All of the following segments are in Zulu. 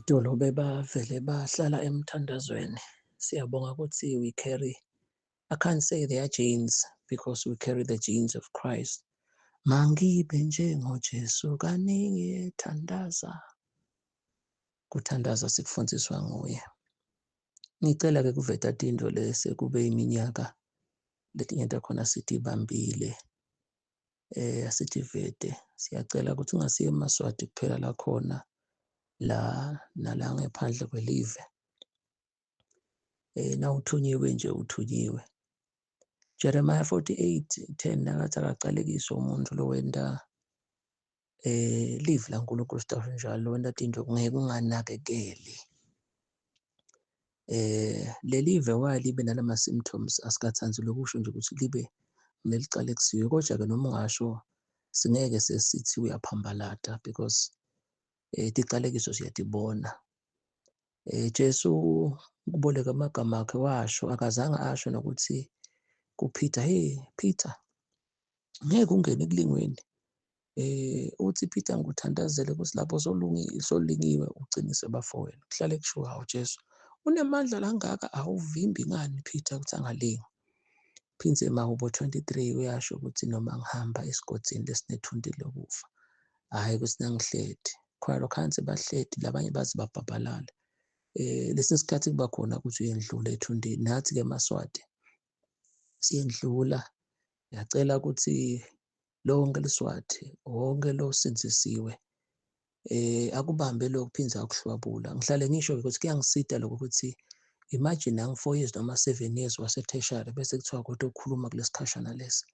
Itolo bebavele bahlala emthandazweni. Siyabonga ukuthi we carry, I can't say their genes because we carry the genes of Christ. Mangibe njengoJesu kaningi ethandaza. Kuthandaza sikufundiswa nguye. Ngicela-ke kuveta tintfo lese kube iminyaka letinye takhona sitibambile, asitivete. Siyacela ukuthi ungasiye emaSwati kuphela lakhona la nala ngephandle kwelive. Nawuthunyiwe nje uthunyiwe. Jeremiah 48:10 nakathi akacalekiswe umuntu lowenta livi laNkulunkulu, sitawusho njalo, lowenta tintfo ngeke unganakekeli. Lelive why libe nalama symptoms, asikatsandzi lokusho nje ukuthi libe lelicalekisiwe, kodwa-ke noma ungasho singeke sesithi uyaphambalata because ticalekiso siyatibona. Jesu kuboleka amagama akhe washo, akazange asho nokuthi kuPeter, hey Peter, ngeke ungene ekulingweni. Uthi Peter, ngikuthandazele ukuthi lapho solingiwe uqinise bafowenu. Kuhlale kushiwo, hawu Jesu unemandla langaka, awuvimbi ngani Peter ukuthi angalingi? Phindze Mahubo 23 uyasho ukuthi noma ngihamba esigodini lesinethunti lokufa, hhayi ukuthi nangihledi khona lokhansi bahledi labanye baze babhabhalale. Lesinye isikhathi kuba khona ukuthi uyendlula ethundini, nathi-ke maSwati siyendlula. Ngiyacela ukuthi lonke liSwati, wonke lo sindzisiwe, akubambe lokhu phindze akuhlwabula. Ngihlale ngisho ukuthi kuyangisida lokho ukuthi imagine nangu 4 years noma 7 years wase-tertiary bese kuthiwa kodwa ukhuluma kulesikhashana lesi.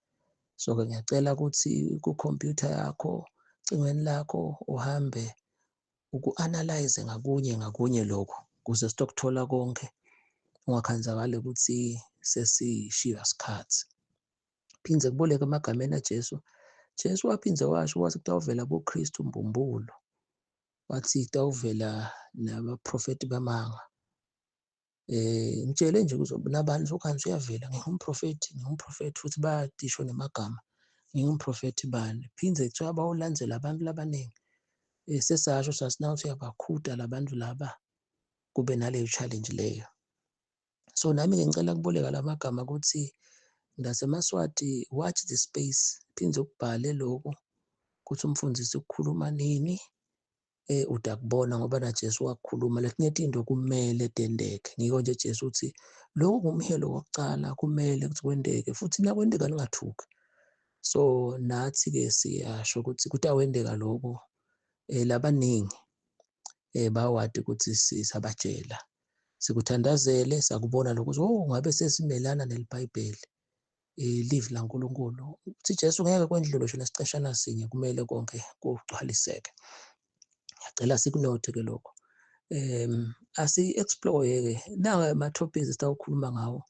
So-ke ngiyacela ukuthi ku-computer yakho, cingweni lakho, uhambe uku-analyze ngakunye ngakunye lokho ukuze sitokuthola konke, ungakhanzakali ukuthi sesishiywa sikhathi. Phindze kuboleke emagameni aJesu. Jesu waphindze washo wathi kutawuvela boKristu mbumbulu, wathi kutawuvela nabaprofethi bamanga. Ngitshele nje ukuthi nabani sokhansi uyavela, ngingumprofethi, ngingumprofethi, futhi bayadisho nemagama, ngingumprofethi bani. Phindze kuthiwa bawulandzela abantu labaningi. Sesasho sathi uyabakhuda labantu laba, kube naleyo challenge leyo. So nami-ke ngicela kuboleka lamagama ukuthi ngaseMaswati, watch the space, phindze ukubhale lokhu ukuthi umfundisi ukukhuluma nini, udakubona ngoba na Jesu wakukhuluma letinye tinto kumele tenteke. Ngiko nje Jesu uthi lokhu ngumhelo wokucala, kumele ukuthi kwenteke futhi nakwenteka ningathuki. So nathi-ke siyasho ukuthi kutawenteka lokho, labaningi bawadi ukuthi sisabatshela, sikuthandazele, sakubona lokho ukuthi oh ngabe sesimelana neliBhayibheli, livi laNkulunkulu. Uthi Jesu ngeke kwendlule ngisho nesiceshana sinye, kumele konke kugcwaliseke. Ngiyacela sikunothe ke lokho. Asi-explore-ke nawa ama-topics esitawukhuluma ngawo.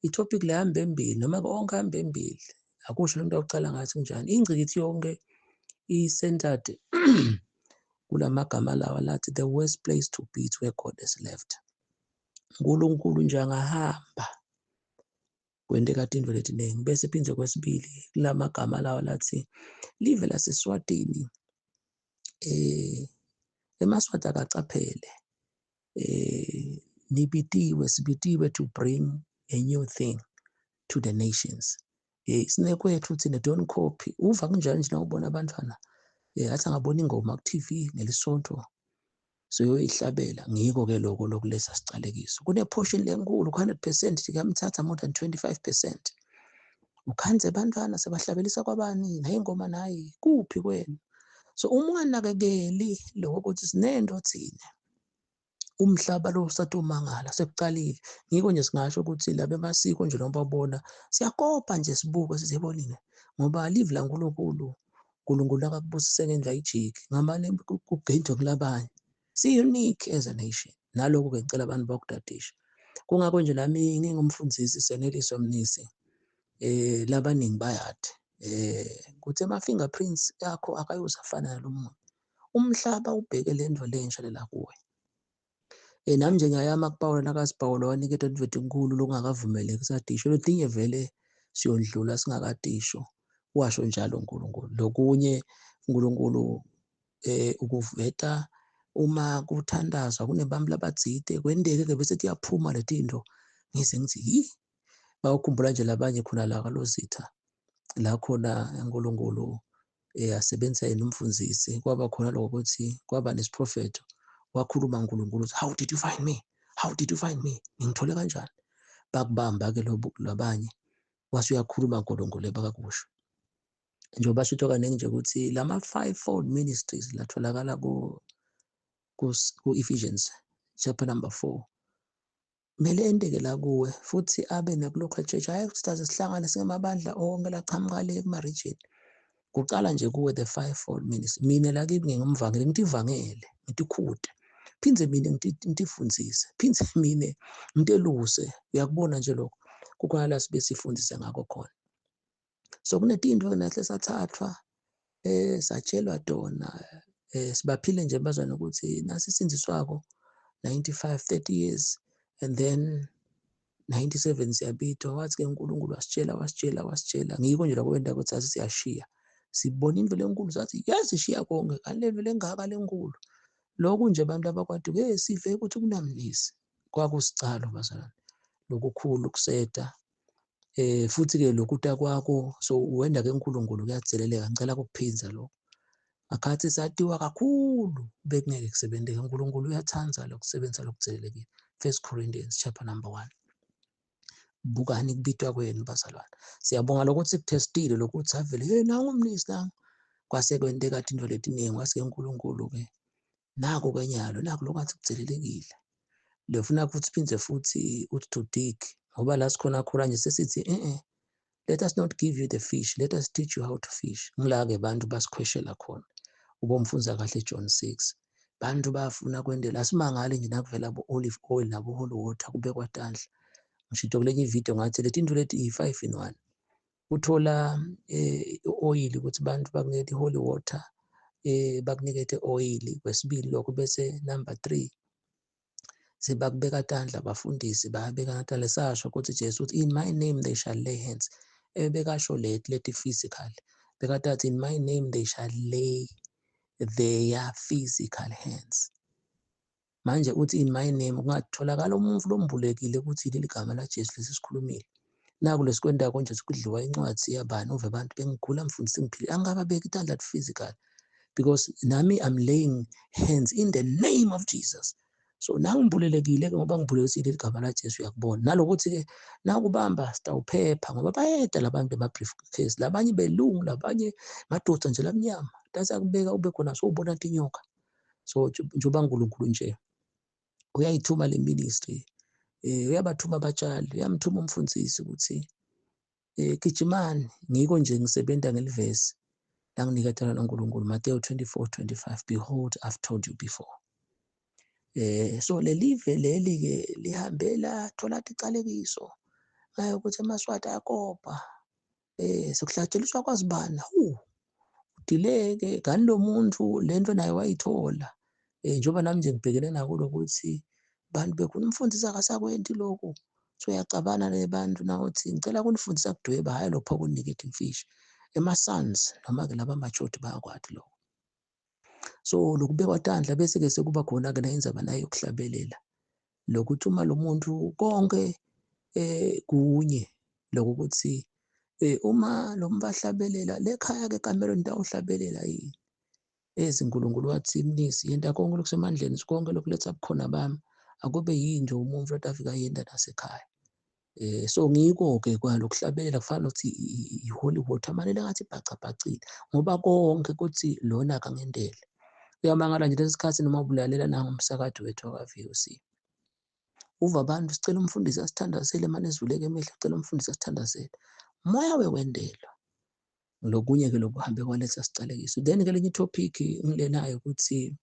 I-topic le hamba embili noma konke hamba embili, akusho lento yokucala ngathi kunjani. Ingcikithi yonke i-centered kulamagama lawa lathi the worst place to be is where God has left. uNkulunkulu nje angahamba kwenteka tintfo letiningi. Bese phindze kwesibili kulamagama lawa lathi live laseSwatini, emaSwati akacaphele, nibitiwe, sibitiwe to bring a new thing to the nations. Sinekwethu thina, don't copy. Uva kunjani nje nawubona abantwana athi angabona ingoma ku-TV ngelisonto soyoyihlabela. Ngiko-ke lokho lokulesa sicalekiso. Kune-portion lenkulu ku-100% kuyamthatha more than 25%. Ukhanze abantwana sebahlabelisa kwabani nayi ingoma nayi kuphi kwena. So uma unganakekeli lokho ukuthi sinento thina, umhlaba lo usatomangala sekucalile. Ngiko nje singasho ukuthi laba emasiko nje noma babona siyakopa nje, sibuke sizibonile ngoba live laNkulunkulu, uNkulunkulu akakubusise ngendlela ijiki ngamane kugendwe kulabanye. Si unique as a nation. Nalokho-ke ngicela abantu bakudadisha. Kungakho nje nami ngingumfundisi Seneliso Mnisi, labaningi bayathi kuthi ama-fingerprints akho akayoze afana nalomunye. Umhlaba ubheke le nto lensha lela kuwe. Nami nje ngiyayama kuPawula nakazi Pawula waniketwa indlu enkulu lokungakavumeleki sadisho, letinye vele siyondlula singakadisho. Washo njalo uNkulunkulu. Lokunye uNkulunkulu ukuveta Uma kuthandazwa kunebambi labatsite kwenteke-ke bese tiyaphuma letinto, ngize ngithi yi bawukhumbula nje labanye khona la kalozitha la khona uNkulunkulu asebenzisa yena umfundisi, kwaba khona lokho ukuthi kwaba nesiprofetho, wakhuluma uNkulunkulu ukuthi how did you find me, how did you find me, ngingithole kanjani? Bakubamba-ke labanye, wase uyakhuluma uNkulunkulu ebakakusho. Njengoba sitho kaningi nje ukuthi lama fivefold ministries latholakala ku-Ephesians chapter number 4 kumele enteke la kuwe futhi abe naku-local church. Hhayi ukuthi saze sihlangane singamabandla onke lachamuka le kuma-region. Kuqala nje kuwe the fivefold ministry. Mina la kimi ngingumvangeli, ngitivangele, ngitikhute, phindze mina ngitifundzise, phindze mina ngiteluse. Uyakubona nje lokho, kukhona la sibe sifundise ngakho khona. So kunetinto nahle sathathwa satshelwa tona, sibaphile nje bazwana ukuthi nasisindziswako 95 30 years and then 97 siyabithwa. Wathi ke uNkulunkulu wasitshela wasitshela wasitshela, ngiko nje lokwenta ukuthi asisiyashiya sibona into lenkulu, sathi yazi shiya konke kanti le nto lengaka lenkulu. Lokhu nje abantu abakwati ke sive ukuthi kunamnisi kwakusicalo bazalwane lokukhulu kuseta futhi ke lokuta kwakho. So wenda ke uNkulunkulu kuyadzeleleka, ngicela ukuphinza lokho. Akhathi satiwa kakhulu bekungeke kusebenteke, uNkulunkulu uyathanda lokusebenza lokudzelelekile. 1 Corinthians chapter number 1. Bukani kubitwa kwenu bazalwane. Siyabonga lokuthi sikuthestile lokuthi avele hey nangu umnisi nangu, kwase kwenteka into letiningi, kwase uNkulunkulu ke nako kenyalo nako lokwathi kudzelelekile. Lefuna futhi phindze futhi uthi to dig, ngoba la sikhona khona nje sesithi let us not give you the fish, let us teach you how to fish. Ngila ke bantu basikhweshela khona. Ubomfunza kahle John 6. Bantu bafuna kwendela, asimangali nje nakuvela bo olive oil nabo holy water kubekwa tandla. Ngishito kulenye ivideo ngathi letinto leti i5 in 1. Uthola oil ukuthi bantu bakunikete holy water, bakunikete oil kwesibili lokho, bese number 3 sebakubeka tandla abafundisi bayabeka tandla. Sasho ukuthi Jesu uthi in my name they shall lay hands, ebekasho leti physical, bekatathi in my name they shall lay their physical hands. Manje uthi in my name kungatholakala umuntu lombulekile ukuthi leli gama la Jesu lesisikhulumile. Naku lesikwenda konje sikudliwa incwadi yabani uve abantu bengigula mfundisi ngiphile, angababeki itandla physical because nami I'm laying hands in the name of Jesus. So nangibulelekile ke ngoba ngibulekisile leli gama la Jesu, uyakubona nalokuthi ke nakubamba sitawuphepha ngoba bayeda labantu ema briefcase, labanye belungu, labanye madoda nje lamnyama, tasakubeka ube khona so ubona inyoka. So njengoba uNkulunkulu nje uyayithuma le ministry, uyabathuma abatshali, uyamthuma umfundisi ukuthi gijimani. Ngiko nje ngisebenza ngelivesi langiniketela noNkulunkulu, Matthew 24:25, behold I've told you before. So lelive leli ke lihambela thola ticalekiso ngayo ukuthi amaSwati ayakopa, sekuhlatsheliswa kwazibani, udileke kanti lo muntu lento naye wayithola. Njengoba nami nje ngibhekene nako lokuthi bantu bekhona umfundisi akasakwenti lokhu, so uyacabana nebantu nawuthi ngicela kunifundisa kudweba, hayi lokho okunikethe imfishi ema-sons noma ke laba machoti bayakwati lokho. So lokubekwa tandla bese ke sekuba khona ke nayindzaba nayo yokuhlabelela lokuthi uma lo muntu konke kunye lokuthi uma lo mbahlabelela lekhaya ke kamerweni tawuhlabelela yini eziNkulunkulu wathi mnisi yenta konke lokusemandleni konke lokuletha bukhona bami akube yinje umuntu otafika yenda nasekhaya. So ngiko ke kwalokuhlabelela kufana nokuthi i-holy water manele ngathi ibhacabhacile ngoba konke kuthi lona akangendele. Uyamangala nje lesikhathi noma ubulalela nangumsakazo wethu ka-VOC, uva abantu sicela umfundisi asithandazele manje ezuleke emehlo, sicela umfundisi asithandazele moya wewendelo. Lokunye ke lokuhambe kwaletha sicalekiso. Then ke lenye topic ngilenayo ukuthi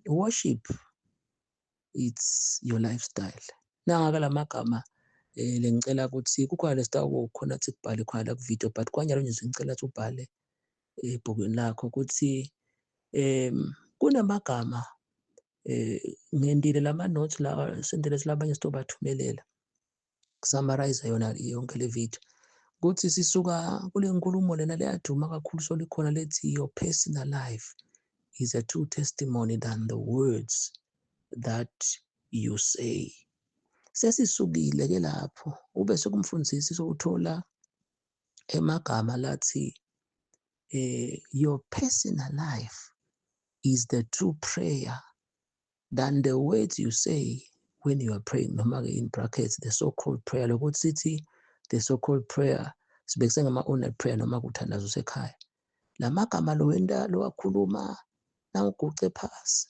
worship it's your lifestyle. Nangaka lamagama lengicela ukuthi kukhona lesitako khona thi kubhale khona la ku video, but kwanyalo nje ngicela ukuthi ubhale ebhukwini lakho ukuthi kunamagama ngendile lama notes la sendele labanye sitobathumelela kusummarize yona yonke le video ukuthi sisuka kule nkulumo lena leyaduma kakhulu solikhona lethi your personal life is a true testimony than the words that you say. Sesisukile ke lapho ube sekumfundisi sokuthola emagama lathi your personal life is the true prayer than the words you say when you are praying, noma ke in brackets the so called prayer. Lokuthi sithi the so called prayer sibekise ngama-online prayer noma kuthandaza usekhaya. Lamagama lo wenta lowakhuluma nawuguce phasi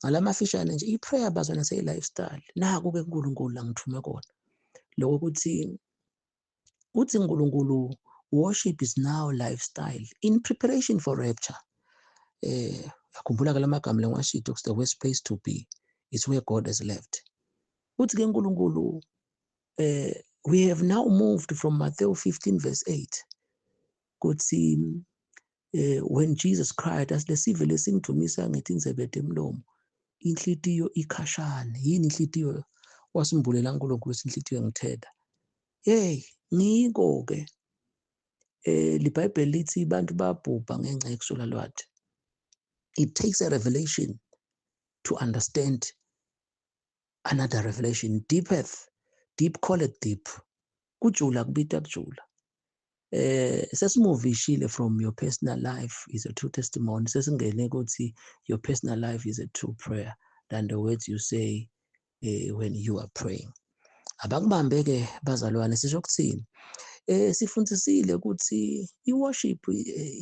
ngalamafishane nje i-prayer bazona seyi-lifestyle. Naku-ke uNkulunkulu la ngithume kona lokho ukuthi uthi uNkulunkulu worship is now lifestyle in preparation for rapture. Yakhumbula ke lamagama lengiwashito, the worst place to be is where God has left. Uthi ke uNkulunkulu we have now moved from Matthew 15 verse 8 kuthi when Jesus cried asilesive lesingidumisa ngetindzebe temlomo inhlitiyo ikhashane. Yini inhlitiyo? Wasimbulela uNkulunkulu ukuthi inhlitiyo ngitheda. Hey, ngiko ke liBhayibheli lithi abantu babhubha ngenxa yekuswela lwati. It takes a revelation to understand another revelation. Deepeth, deep call it deep. Kujula kubita kujula. Sesimuvishile from your personal life is a true testimony. Sesingene ukuthi your personal life is a true prayer than the words you say when you are praying. Abakubambe ke bazalwane, sisho ukuthini? Sifundisile ukuthi i-worship,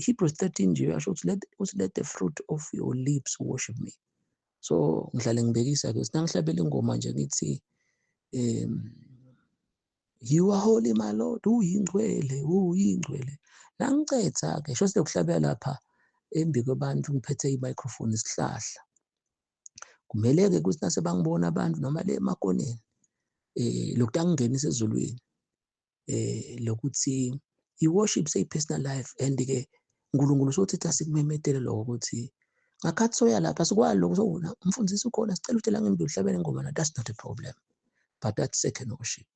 Hebrews 13 nje uyasho ukuthi let the fruit of your lips worship me. So ngihlale ngibekisa ke sinangihlabela ingoma nje ngithi you are holy my Lord, uyingcwele, uyingcwele. Nangicetha ke sho sekuhlabela lapha embi kwabantu ngiphethe i-microphone isihlahla. Kumele ke ukuthi nase bangibona abantu noma le emakoneni lokhu angingenisa ezulwini lokuthi i-worship seyi-personal life. And ke uNkulunkulu sothi asikumemetele lokho ukuthi ngakhathi soya lapha sikwali lokho sowuna umfundisi ukhona sicela ukuthi la ngimbi uhlabele ingoma, that's not a problem, but that's second worship.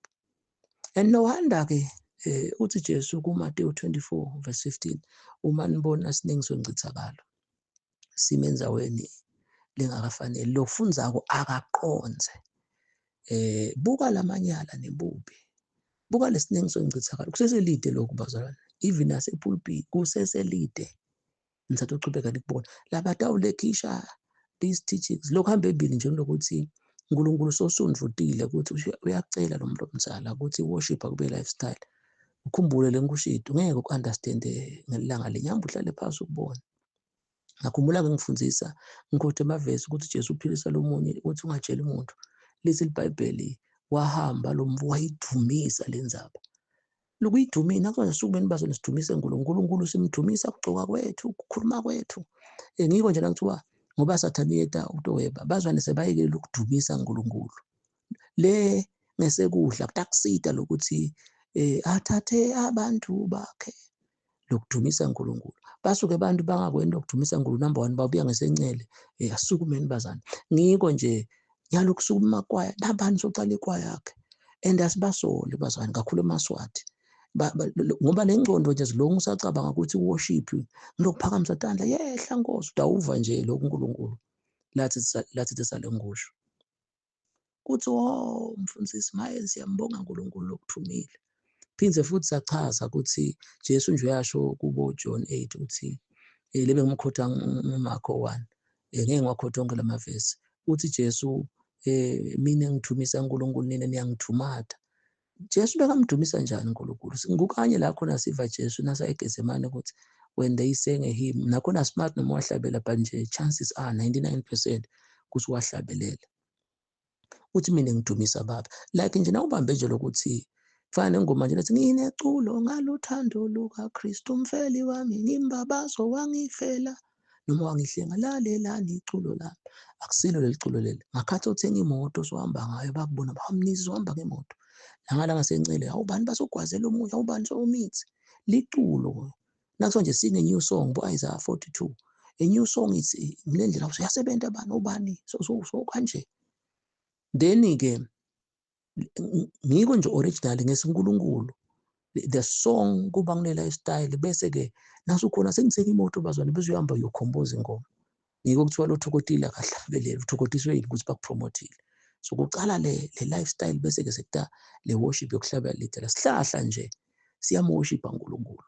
And no wonder ke uthi Jesu kuMateyu 24 verse 15 uma nibona siningi soncithakalo simenzaweni lengakafanele lofunzako akaqonze. Buka lamanyala nebubi, buka lesiningi soncithakalo. Kuseselide lokhu bazalwane, even nasepulpit kuseselide. Ngithatha uchubeka nikubona labatawulekhisha these teachings. Lokhu hambe embili nje lokuthi uNkulunkulu sosundvutile ukuthi uyacela lo muntu omdala ukuthi worship akube lifestyle. Ukhumbule lenkushido ngeke uku-understand ngelanga linye, hamba uhlale phasi ukubona. Ngakhumbula ke ngifundisa ngikhothe amavesi ukuthi Jesu uphilisa lo munye ukuthi ungatsheli umuntu. Lithi iBhayibheli wahamba lo mfo wayidumisa le ndzaba. Lokuyidumisa nakho sisukumeni bazo nisidumise uNkulunkulu. uNkulunkulu simdumisa ukugcoka kwethu, ukukhuluma kwethu. Ngiko nje la kuthiwa ngoba Sathane yeta utoweba bazwane sebayekele ukudumisa uNkulunkulu. Le ngesekudla kutakusita lokuthi athathe abantu bakhe lokudumisa uNkulunkulu. Basuke abantu bangakwenda ukudumisa uNkulunkulu number 1 babuya ngesencele asukumeni bazana. Ngiko nje nyalo kusukuma kwaya nabani socala ikwaya yakhe and asibasole bazana kakhulu emaswati ngoba lengcondo nje zilongu usacabanga ukuthi worship ngilokuphakamisa tandla yehla Nkosi udawuva nje lokhu uNkulunkulu lathi tisalengusho kuthi oh mfundisi maye siyambonga uNkulunkulu lokuthumile. Phindze futhi sachaza ukuthi Jesu nje uyasho kubo John 8 uthi lebe ngimkhotha nguMarko 1 ngeke ngiwakhothe onke lamavesi. Uthi Jesu mina ngithumisa uNkulunkulu nina niyangithumatha. Jesu bekamdumisa njani uNkulunkulu? Ngukanye la khona siva Jesu nasa eGetsemane ukuthi when they sang a hymn nakhona smart noma wahlabela but nje chances are 99% ukuthi wahlabelela. Uthi mina ngidumisa baba. Like nje nawubambe nje lokuthi fana nengoma nje lethi ngineculo ngaluthando lukaKristu umfeli wami ngimbabazo wangifela noma wangihlenga lalelani iculo lami. Akusilo leli culo leli. Ngakhathi uthenga imoto sohamba ngayo bakubona bamnisi uhamba ngemoto. Nangala ngasencele awubani basogwazela omunye awubani somithi liculo. Nakho nje sing a new song bo Isaiah 42. A new song is ngilendlela uyasebenza bani obani so kanje. Then ke ngiko nje original ngesinkulunkulu the song kuba kune lifestyle bese ke nasukhona sengithenga imoto bazwane bese uyahamba uyocompose ingoma. Ngiko kuthiwa lothokotile akahlabeleli, uthokotiswe yini ukuthi bakupromotile. So kucala le lifestyle, bese ke sekuta le worship yokuhlabela lidela sihlahla nje, siyamworshipa uNkulunkulu.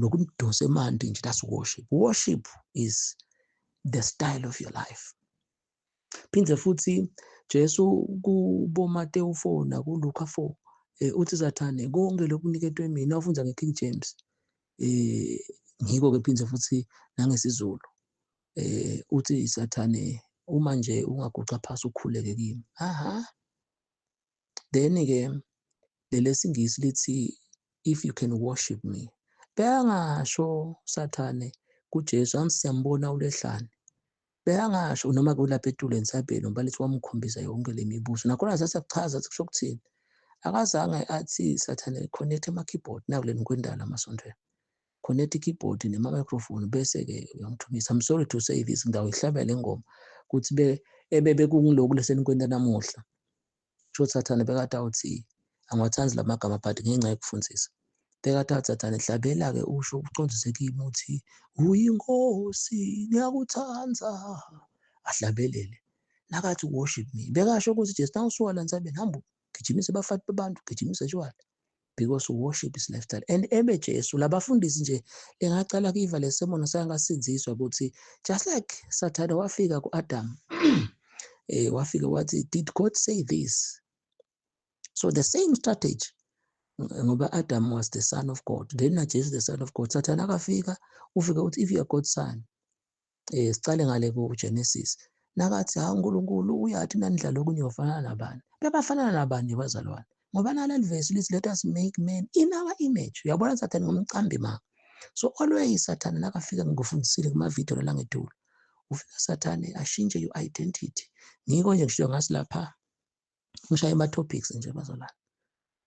Nokumdosa emanti nje, that's worship. Worship is the style of your life. Phinde futhi Jesu kubo Mateyu 4 nakuLuka 4 uthi Sathane konke lokuniketwe mina, wafunza ngeKing James, ngiko ke phinde futhi nangesiZulu, uthi Sathane uma nje ungaguqa phasi ukhuleke kimi. Aha, then ke lelesingisi lithi if you can worship me. Beyangasho Sathane kuJesu, angisiyambona ulehlane, beyangasho noma kulapha etulweni sabheni ngoba lithi wamkhombisa yonke le mibuso. Nakhona sasiyakuchaza ukuthi kusho ukuthini. Akazange athi Sathane connect ama-keyboard nakuleni kwendalo amasontweni, connect i-keyboard nema-microphone bese-ke uyangithumisa. I'm sorry to say this, ngidawuyihlabela le ngoma ukuthi ebebe kungiloku lesenikwenta namuhla. Kusho Sathane bekade awuthi angiwathandi la magama but ngenxa yokufundisa. Bekade athi Sathane hlabela-ke usho ucondise kimi uthi uyinkosi ngiyakuthanda, ahlabelele. Nakathi worship me, bekasho ukuthi Jesu nawusuka la entsabeni hamba gijimise abafati babantu, gijimise tshwala, because worship is lifestyle. And ebe Jesu labafundisi nje engacala kuyiva le sermon sangasinziswa ukuthi just like Sathane wafika kuAdam, wafika wathi did God say this? So the same strategy, ngoba Adam was the son of God, then na Jesus the son of God. Sathane akafika ufika uthi if you are God's son, sicale ngale ku Genesis, nakathi ha uNkulunkulu uyathi nanidla lokhu niyofana nabani, bebafanana nabani bazalwane? Ngoba naleli verse lithi let us make man in our image. Uyabona Sathane ngumcambi manga. So always Sathane nakafika, ngikufundisile kuma video la ngedulo, ufika Sathane ashintshe your identity. Ngiko nje ngisho ngasi lapha ngishaya ama topics nje bazalwane,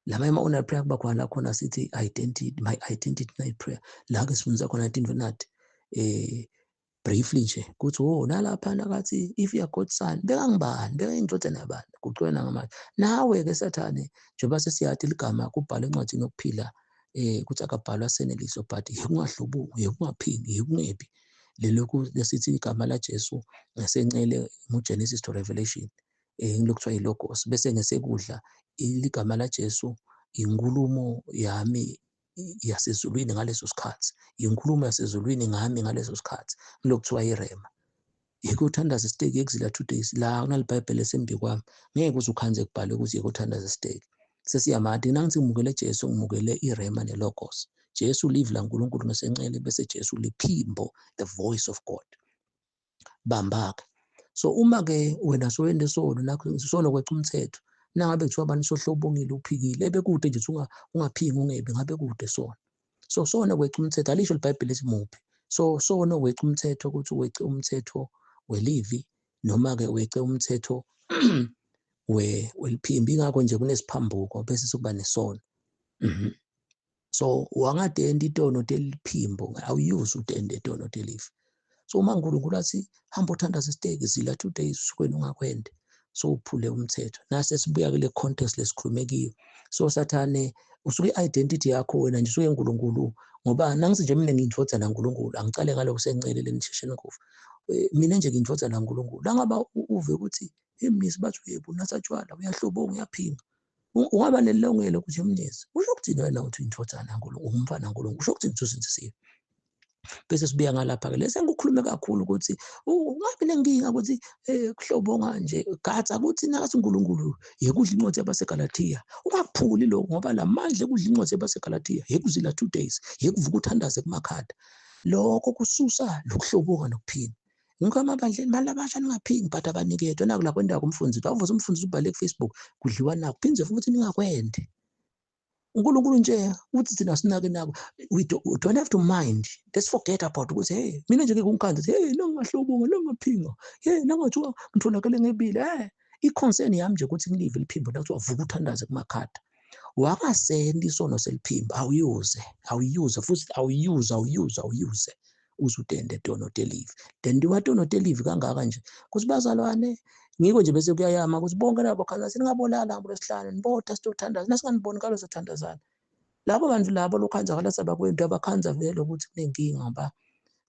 lama ema online prayer kuba khona la khona sithi identity, my identity night prayer, la ke sifundisa khona into nathi briefly nje kuthi oh nalapha nakathi if you are God's son, bekangibani, bekayindodana yabani, kucwena ngamanje nawe ke Sathane. Njengoba sesiyathi ligama kubhalwa encwadini yokuphila, kuthi akabhalwa seneliso, but yekungahlubuki, yekungaphingi, yekungebi lelokhu lesithi igama la Jesu ngesencele nguGenesis to Revelation, ngilokuthiwa yilogos, bese ngesekudla igama la Jesu inkulumo yami yasezulwini ngaleso sikhathi, inkulumo yasezulwini ngami ngaleso sikhathi, ngilokuthiwa irema. Yeke uthandaza isiteki ekuzila 2 days la kunalibhayibheli esembi kwami, ngeke uze ukhanze kubhalwe ukuthi yeke uthandaza isiteki. Sesiyamati nangithi ngimukele Jesu, ngimukele irema nelogos. Jesu live la uNkulunkulu ngesencele, bese Jesu liphimbo, the voice of God. Bambaka. So uma ke wena soyende sono nakho sono kweca umthetho, nangabe kuthiwa abantu sohlobongile uphikile, ebekude nje ungaphingi ungebi, ngabe kude sona. So sona kweca umthetho, alisho iBhayibheli lithi muphi. So sona weca umthetho ukuthi wece umthetho welivi noma ke wece umthetho weliphimbo, ingakho nje kunesiphambuko bese sekuba nesono. So wangadenda itono teliphimbo, awuyuzi udende itono telivi. So uma uNkulunkulu athi hamba uthandaze isiteki zila 2 days usukweni ungakwende, so uphule umthetho. Nase sibuya kule context lesikhulume kiyo. So Sathane usuke identity yakho wena nje usuke uNkulunkulu, ngoba nangithi nje mina ngiyindodana kaNkulunkulu, angicale ngalokho sencelele nisheshe nikufa. Mina nje ngiyindodana kaNkulunkulu. La ngaba uve ukuthi emnisi bathi uyebo unatha tshwala, uyahlobonga, uyaphinga, ungaba nelungelo ukuthi emnisi usho ukuthini wena uthi uyindodana kaNkulunkulu, ungumfana kaNkulunkulu, usho ukuthini usindisiwe. Bese sibuya ngalapha ke lese ngikukhulume kakhulu ukuthi ungabi nenkinga ukuthi kuhlobonga nje gatha ukuthi nakathi uNkulunkulu yekudla incwadi yabaseGalatia, ungakuphuli lokho ngoba lamandla ekudla incwadi yabaseGalatia yekuzila 2 days, yekuvuka uthandaze kumakhada, lokho kususa lokuhlobonga nokuphinga. Ngikho amabandleni bantu abasha ningaphingi, but abaniketwe naku la kwendawo kumfundisi, bavuze umfundisi ubhale ku Facebook kudliwa nakho, phinde futhi ningakwende. uNkulunkulu nje uthi thina sinake nako, we don't have to mind, let's forget about ukuthi hey mina nje ngikungikhanza hey nongahlobonga nongaphinga, hey nangathiwa ngitholakele ngebile, i-concern yami nje ukuthi ngilive liphimbo nakuthiwa vuka uthandaze kumakhada. Wangasendi isono seliphimbo, awuyuze, awuyuze futhi awuyuze, awuyuze, awuyuze uzutende tono telive. Then ndiwatono telive kangaka nje kuthi bazalwane, ngiko nje bese kuyayama ukuthi bonke labo khanza singabolala ngolwesihlanu nibotha sitothandaza nasinganiboni kalo sothandazana. Labo bantu labo lokhanza kala sabakwento abakhanza vele ukuthi kunenkinga ngoba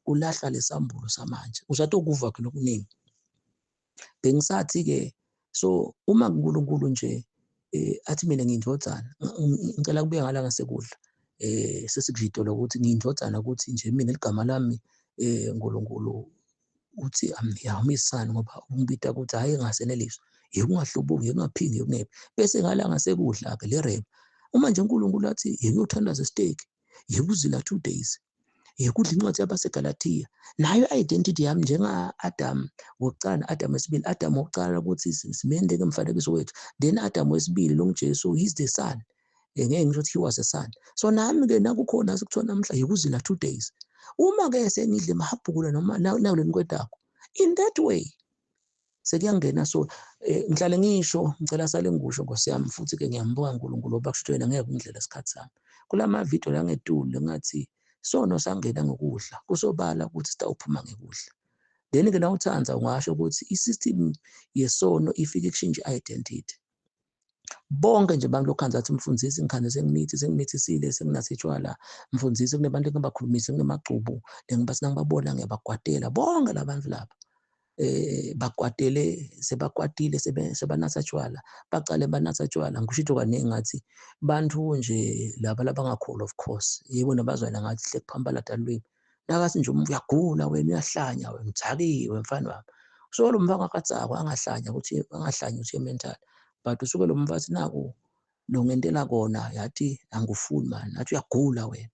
Kulahla lesambulo samanje, usatokuva ke lokuningi. Bengisathi-ke so uma uNkulunkulu nje athi mina ngiyindvodzana, ngicela kubuya ngala ngasekudla, sesikushito lokuthi ngiyindvodzana, ukuthi nje mina ligama lami uNkulunkulu uthi amiyisani, ngoba ungibita ukuthi hhayi engaseneliswa, yeke ungahlubuki, yeke ungaphingi, yeke ungephi. Bese ngala ngasekudla-ke le rema, uma nje uNkulunkulu athi yeke uyothandaza esiteki, yeke uzila 2 days, yekudla incwadi yabaseGalathiya, nayo identity yami njenga-Adam wokuqala no-Adam wesibili. Adam wokuqala ukuthi simende ke mfanekiso wethu, then Adam wesibili lo nguJesu, he's the son. Ngeke ngisho ukuthi he was a son. So nami-ke nakukhona sekuthiwa namhla yikuzila 2 days, uma-ke sengidle emahhabhukula noma nawuleni kwedakho, in that way sekuyangena. So ngihlale ngisho, ngicela sale ngikusho Nkosi yami, futhi-ke ngiyambonga uNkulunkulu ngoba kusho yena ngeke ungidlela isikhathi sami. Kulama video la ngetulu ngathi sono sangena ngokudla, kusobala ukuthi sitawuphuma ngekudla. Then-ke nawuthanda ungasho ukuthi i-system yesono ifike kushintshe i-identity. Bonke nje abantu lokhanza athi mfundisi ngikhande sengimithi, sengimithisile, senginathe tshwala, mfundisi kunebantu engibakhulumise, kunemagcubu lengibathi nangibabona ngiyabagwadela. Bonke labantu laba bakwatele, sebakwatile, sebanatha tshwala, baqale banatha tshwala. Ngisho kaningi ngathi bantu nje laba labangakholwa, of course yebo nabazwana ngathi hle kuphambala lwimi nakathi nje umuntu uyagula wena, uyahlanya wena, udzakiwe mfana wami. So lo mfana akatsakwa, angahlanya ukuthi angahlanya ukuthi mental, but usuke lo mfathi naku lo ngentela kona yathi angifuni man, athi uyagula wena.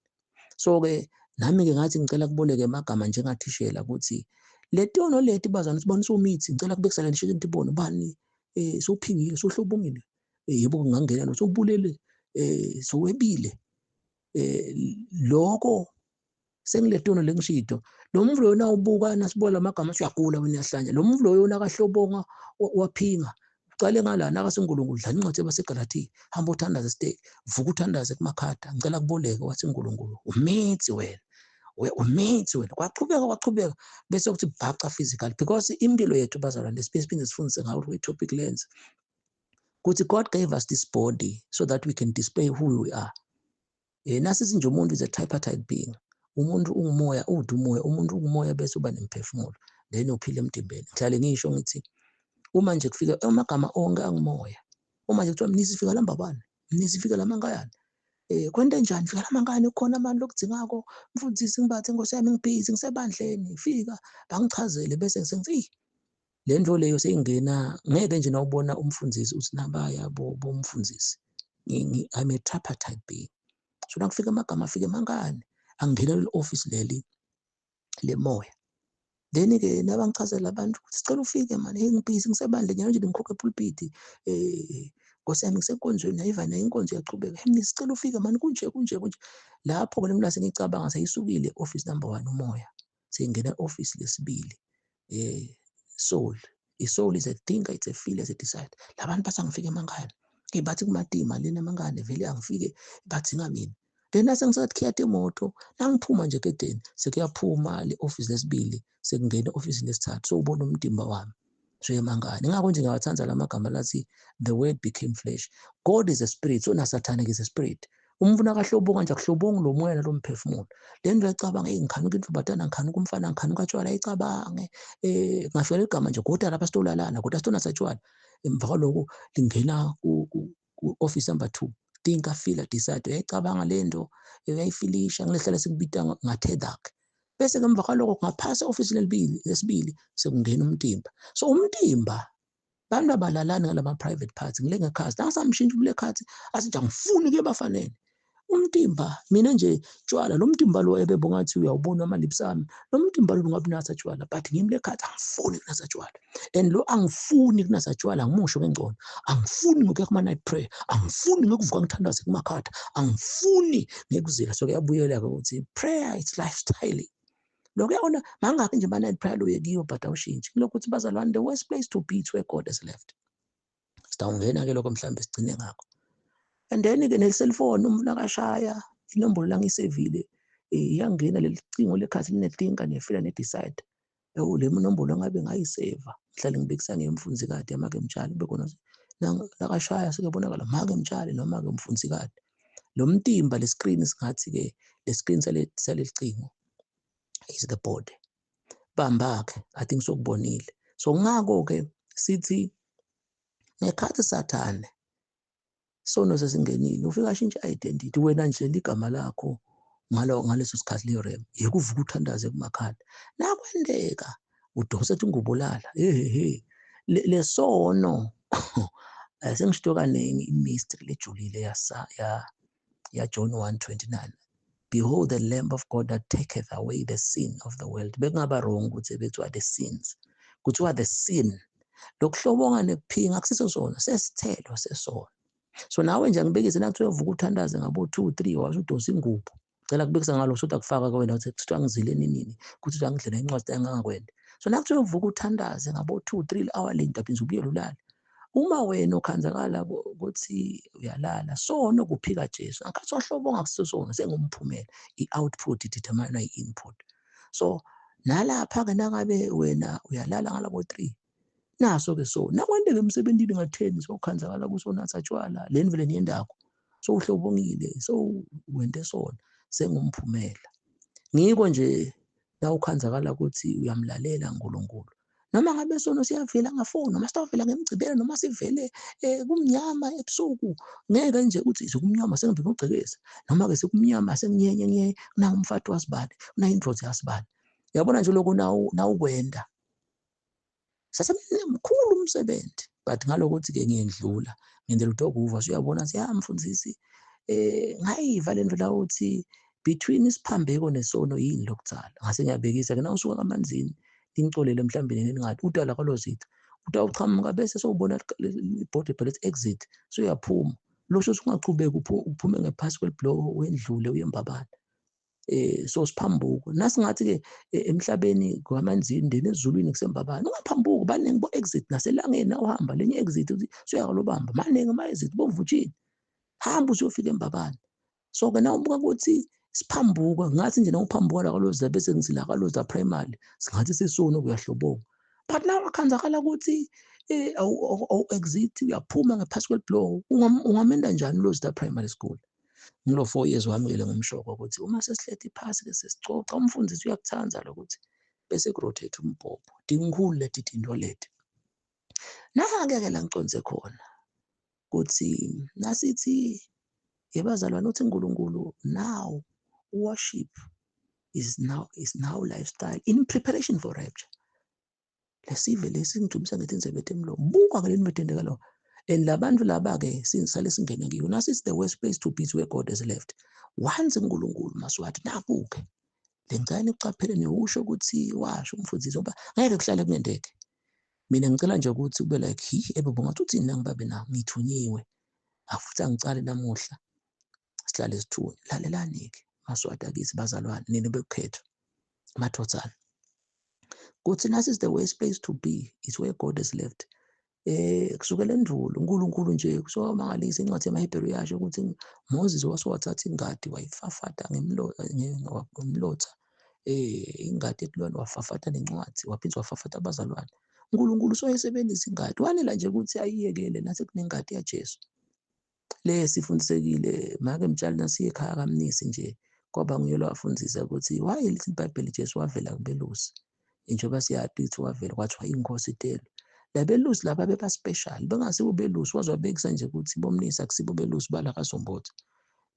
So ke nami ke ngathi ngicela kuboleke amagama njengathishela ukuthi letono leti bazana sibona somithi, ngicela kubekisela nje into ibone bani sophingile, sohlobongile, yebo kungangena lo sobulele, sowebile, lokho sengiletono lengishito. Lo mvu loyo nawubuka nasibuka lamagama uyagula wena, uyahlanya. Lo mvu loyo nakahlobonga waphinga, ucale ngala nakaseNkulunkulu, dlala incwadi yabaseGalathiya, hamba uthandaze esiteki, vuka uthandaze kumakhada, ngicela kuboleke. Wathi uNkulunkulu umithi wena, umithi wena. Kwachubeka kwachubeka, bese kuthi bhaca physical, because impilo yethu bazalwane siphinde sifundise ngayo kwi-topic lens ukuthi God gave us this body so that we can display who we are. Nasithi nje umuntu is a tripartite being. Umuntu ungumoya, ude umoya, umuntu ungumoya bese uba nemphefumulo, then uphila emtimbeni. Ngihlale ngisho ngithi uma nje kufika amagama onke angumoya, uma nje kuthiwa mnisi fika lambabani, mnisi fika lamankayana, kwente njani, fika lamankayana, kukhona mani lokudzingako, mfundisi ngibathe Nkosi yami ngibhizi ngisebandleni, fika bangichazele, bese ngisengithi le nto leyo seyingena. Ngeke nje nawubona umfundisi uthi nabaya bomfundisi, I'm a tripartite being. So nakufika amagama afike emankani, angena leli office leli lemoya. Then-ke nabangichazela abantu ukuthi sicela ufike mani, hey ngibhizi ngisebandleni nje, ngikhokha epulpiti, Nkosi yami ngisenkonzweni, ayiva nayo inkonzo iyachubeka, hey mni sicela ufike mani, kunje kunje kunje. Lapho-ke mina sengicabanga seyisukile office number 1 umoya, seyingena office lesibili, soul. I-soul is a thinker, it's a feeler, it's a decide. Labantu bathi angifike emankani, bathi kumatima lena emankani vele angifike, badzinga mina. Then nase ngisathi khiyata imoto, nangiphuma nje egedeni sekuyaphuma le office lesibili, sekungena office lesithathu, so ubona umtimba wami so emankani. Ingakho nje ngiyawathanda lamagama lathi the word became flesh. God is a spirit, so nasathane is a spirit. Umuntu nakahlobonga nje akuhlobongi lo moya nalo mphefumulo. Le nto uyacabanga, hey ngikhanuka intombazana, ngikhanuka umfana, ngikhanuka tshwala, ayicabange ngafika igama nje kodwa lapha sitolalana, kodwa sitonatha tshwala. Emva kwaloko lingena ku office number 2, thinker, feeler, decide. Uyayicabanga le nto, uyayifilisha, ngilehlala sikubita ngathedak. Bese ngemva kwaloko ngaphasi office lesibili sekungena umtimba. So umtimba bantu abalalani ngalama private parts, ngile ngekhathi nangisamshintsha kule khathi athi nje angifuni ke bafanele umtimba. Mina nje tshwala lo mtimba lo ebebongathi uyawubona ama-lips ami, lo mtimba lo ungabunatha tshwala, but ngimi le khathi angifuni kunatha tshwala, and lo angifuni kunatha tshwala ngimusho ngengcono, angifuni ngokuya kuma-night prayer, angifuni ngokuvuka ngithandaze kumakhada, angifuni ngekuzila. So kuyabuyela-ke ukuthi prayer it's lifestyle. Lokho uyabona mangakhi nje ama-night prayer lo yekiyo, but awushintshi kulokhu ukuthi bazalwane, the worst place to be is where God has left. Sitawungena-ke lokho mhlawumbe sigcine ngakho. And then-ke ne-cellphone umuntu nakashaya inombolo la ngiyisevile, iyangena leli cingo lekhathi line-thinker ne-feeler ne-decide. Le nombolo ngabe ngayiseva, ngihlale ngibekisa ngemfunzi kade make mtshali, kube khona nakashaya sekuyabonakala make mtshali noma ke mfunzi kade. Lo mtimba le screen singathi-ke le screen saleli cingo is the body. Bamba-ke, I think sokubonile. So ngakho-ke sithi ngekhathi Sathane sono sesingenile, ufika ashintshe identity, wena nje ligama lakho ngaleso sikhathi leyo rem yekuvuka uthandaze kumakhala nakwendeka udonse ethi ngubulala hehehe lesono. Sengishito kaningi i-mystery lejulile ya John 1:29, behold the Lamb of God that taketh away the sin of the world. Bekungaba wrong ukuthi bekuthiwa the sins, kuthiwa the sin. Lokuhlobonga nekuphinga akusiso sona, sesithelo sesono. So nawe nje angibekise nakuthiwa uvuka uthandaze ngabo 2 3 washo udonsa ingubo, cela kubekisa ngalo soda kufaka kwena ukuthi kuthiwa ngizile nini, kuthi angidlela incwadi engangakwenda. So nakuthiwa uvuka uthandaze ngabo 2 3 hour lento aphinze ubuyele ulale. Uma wena ukhanzakala ukuthi uyalala, sono kuphika Jesu. Angikhathi wahlobonga akusiso sona, sengumphumela. I-output determine i-input. So nalapha-ke nangabe wena uyalala ngalabo 3, naso-ke so nakwenteka emsebentini nga-10 sokhanzakala kusonatha tshwala leni vele niyendakho, so uhlobongile, so wente sona sengumphumela. Ngiko nje la ukhanzakala ukuthi uyamlalela uNkulunkulu. Noma ngabe sono siyavela ngafoni, noma sitawuvela ngemgcibelo, noma sivele kumnyama ebusuku, ngeke nje uthi sekumnyama sengivele ngogcekeza, noma ke sekumnyama senginyenye nye kuna umfati wasibani, kuna indvodza yasibani. Uyabona nje lokho nawukwenda sasemkhulu umsebenzi, but ngalokuthi ke ngiyendlula ngendlela utokuva suyabona siyamfundisi ngayiva lento la uthi between isiphambeko nesono yini lokutsala. Ngase ngiyabekisa ke nawusuka kamanzini ningicolele mhlawumbe ningathi udala kwalozitha utawuchamuka bese sowubona ibhodi ebhalwe exit, soyaphuma losho usungachubeka uphume ngephasi kwelibhloho wendlule uye eMbabane. So siphambuko nasingathi ke emhlabeni kwamanzini ndeni ezulwini kuseMbabane ungaphambuki, baningi bo exit naselangeni awuhamba lenye exit uthi suyakalobamba maningi ama exit bomvutshini hamba usiyofika eMbabane. So ke nawubuka ukuthi siphambuka ngathi nje nawuphambuka la kwaloza bese ngithi la kwaloza primary singathi sesono kuyahlobonga, but now akhanzakala ukuthi awu exit uyaphuma ngephasi kwelibhloho ungamenda njani loza primary school. Ngilo 4 years wami ke ngumshoko ukuthi uma sesihlethi phasi ke sesicoca umfundisi uyakuthanda lokuthi bese kurotate umbhobho dingikhulu leti tinto leti. Naka ke la ngiconze khona ukuthi nasithi yebazalwane uthi uNkulunkulu now worship is now lifestyle in preparation for rapture. Lesive lesi ngijumisa ngethi inzebe emlomo buka ke leni lo and labantu laba ke sinsale singene kiyo nasi is the worst place to be where God has left once uNkulunkulu maswathi nakuke lengcane ucaphele newusho ukuthi washo umfundisi ngoba ngeke kuhlale kungendeke. Mina ngicela nje ukuthi ube like hi ebe bongathi uthini la ngibabe na ngithunyiwe afuthi angicale namuhla sihlale sithunye. Lalelani ke maswati akithi bazalwane nini bekukhethwa madodana kuthi nasi is the worst place to be is where God has left. Kusukela endulo uNkulunkulu nje kusomangalisa incwadi yamaHebheru yasho ukuthi Moses wasewathatha ingadi wayifafata ngemlotha ingadi ekulwana wafafata nencwadi waphinde wafafata abazalwane. uNkulunkulu soyesebenzisa ingadi wanela nje ukuthi ayiyekele nathi kunengadi yaJesu le sifundisekile make mtshali nasiye ekhaya kaMnisi nje kwaba nguye lo wafundisa ukuthi why lithi iBhayibheli Jesu wavela kubelusi njengoba siyazi ukuthi wavela kwathiwa inkosi itelo labelusi laba beba special bengasibo belusi wazwabekisa nje ukuthi bomnisi akusibo belusi bala kaZombodze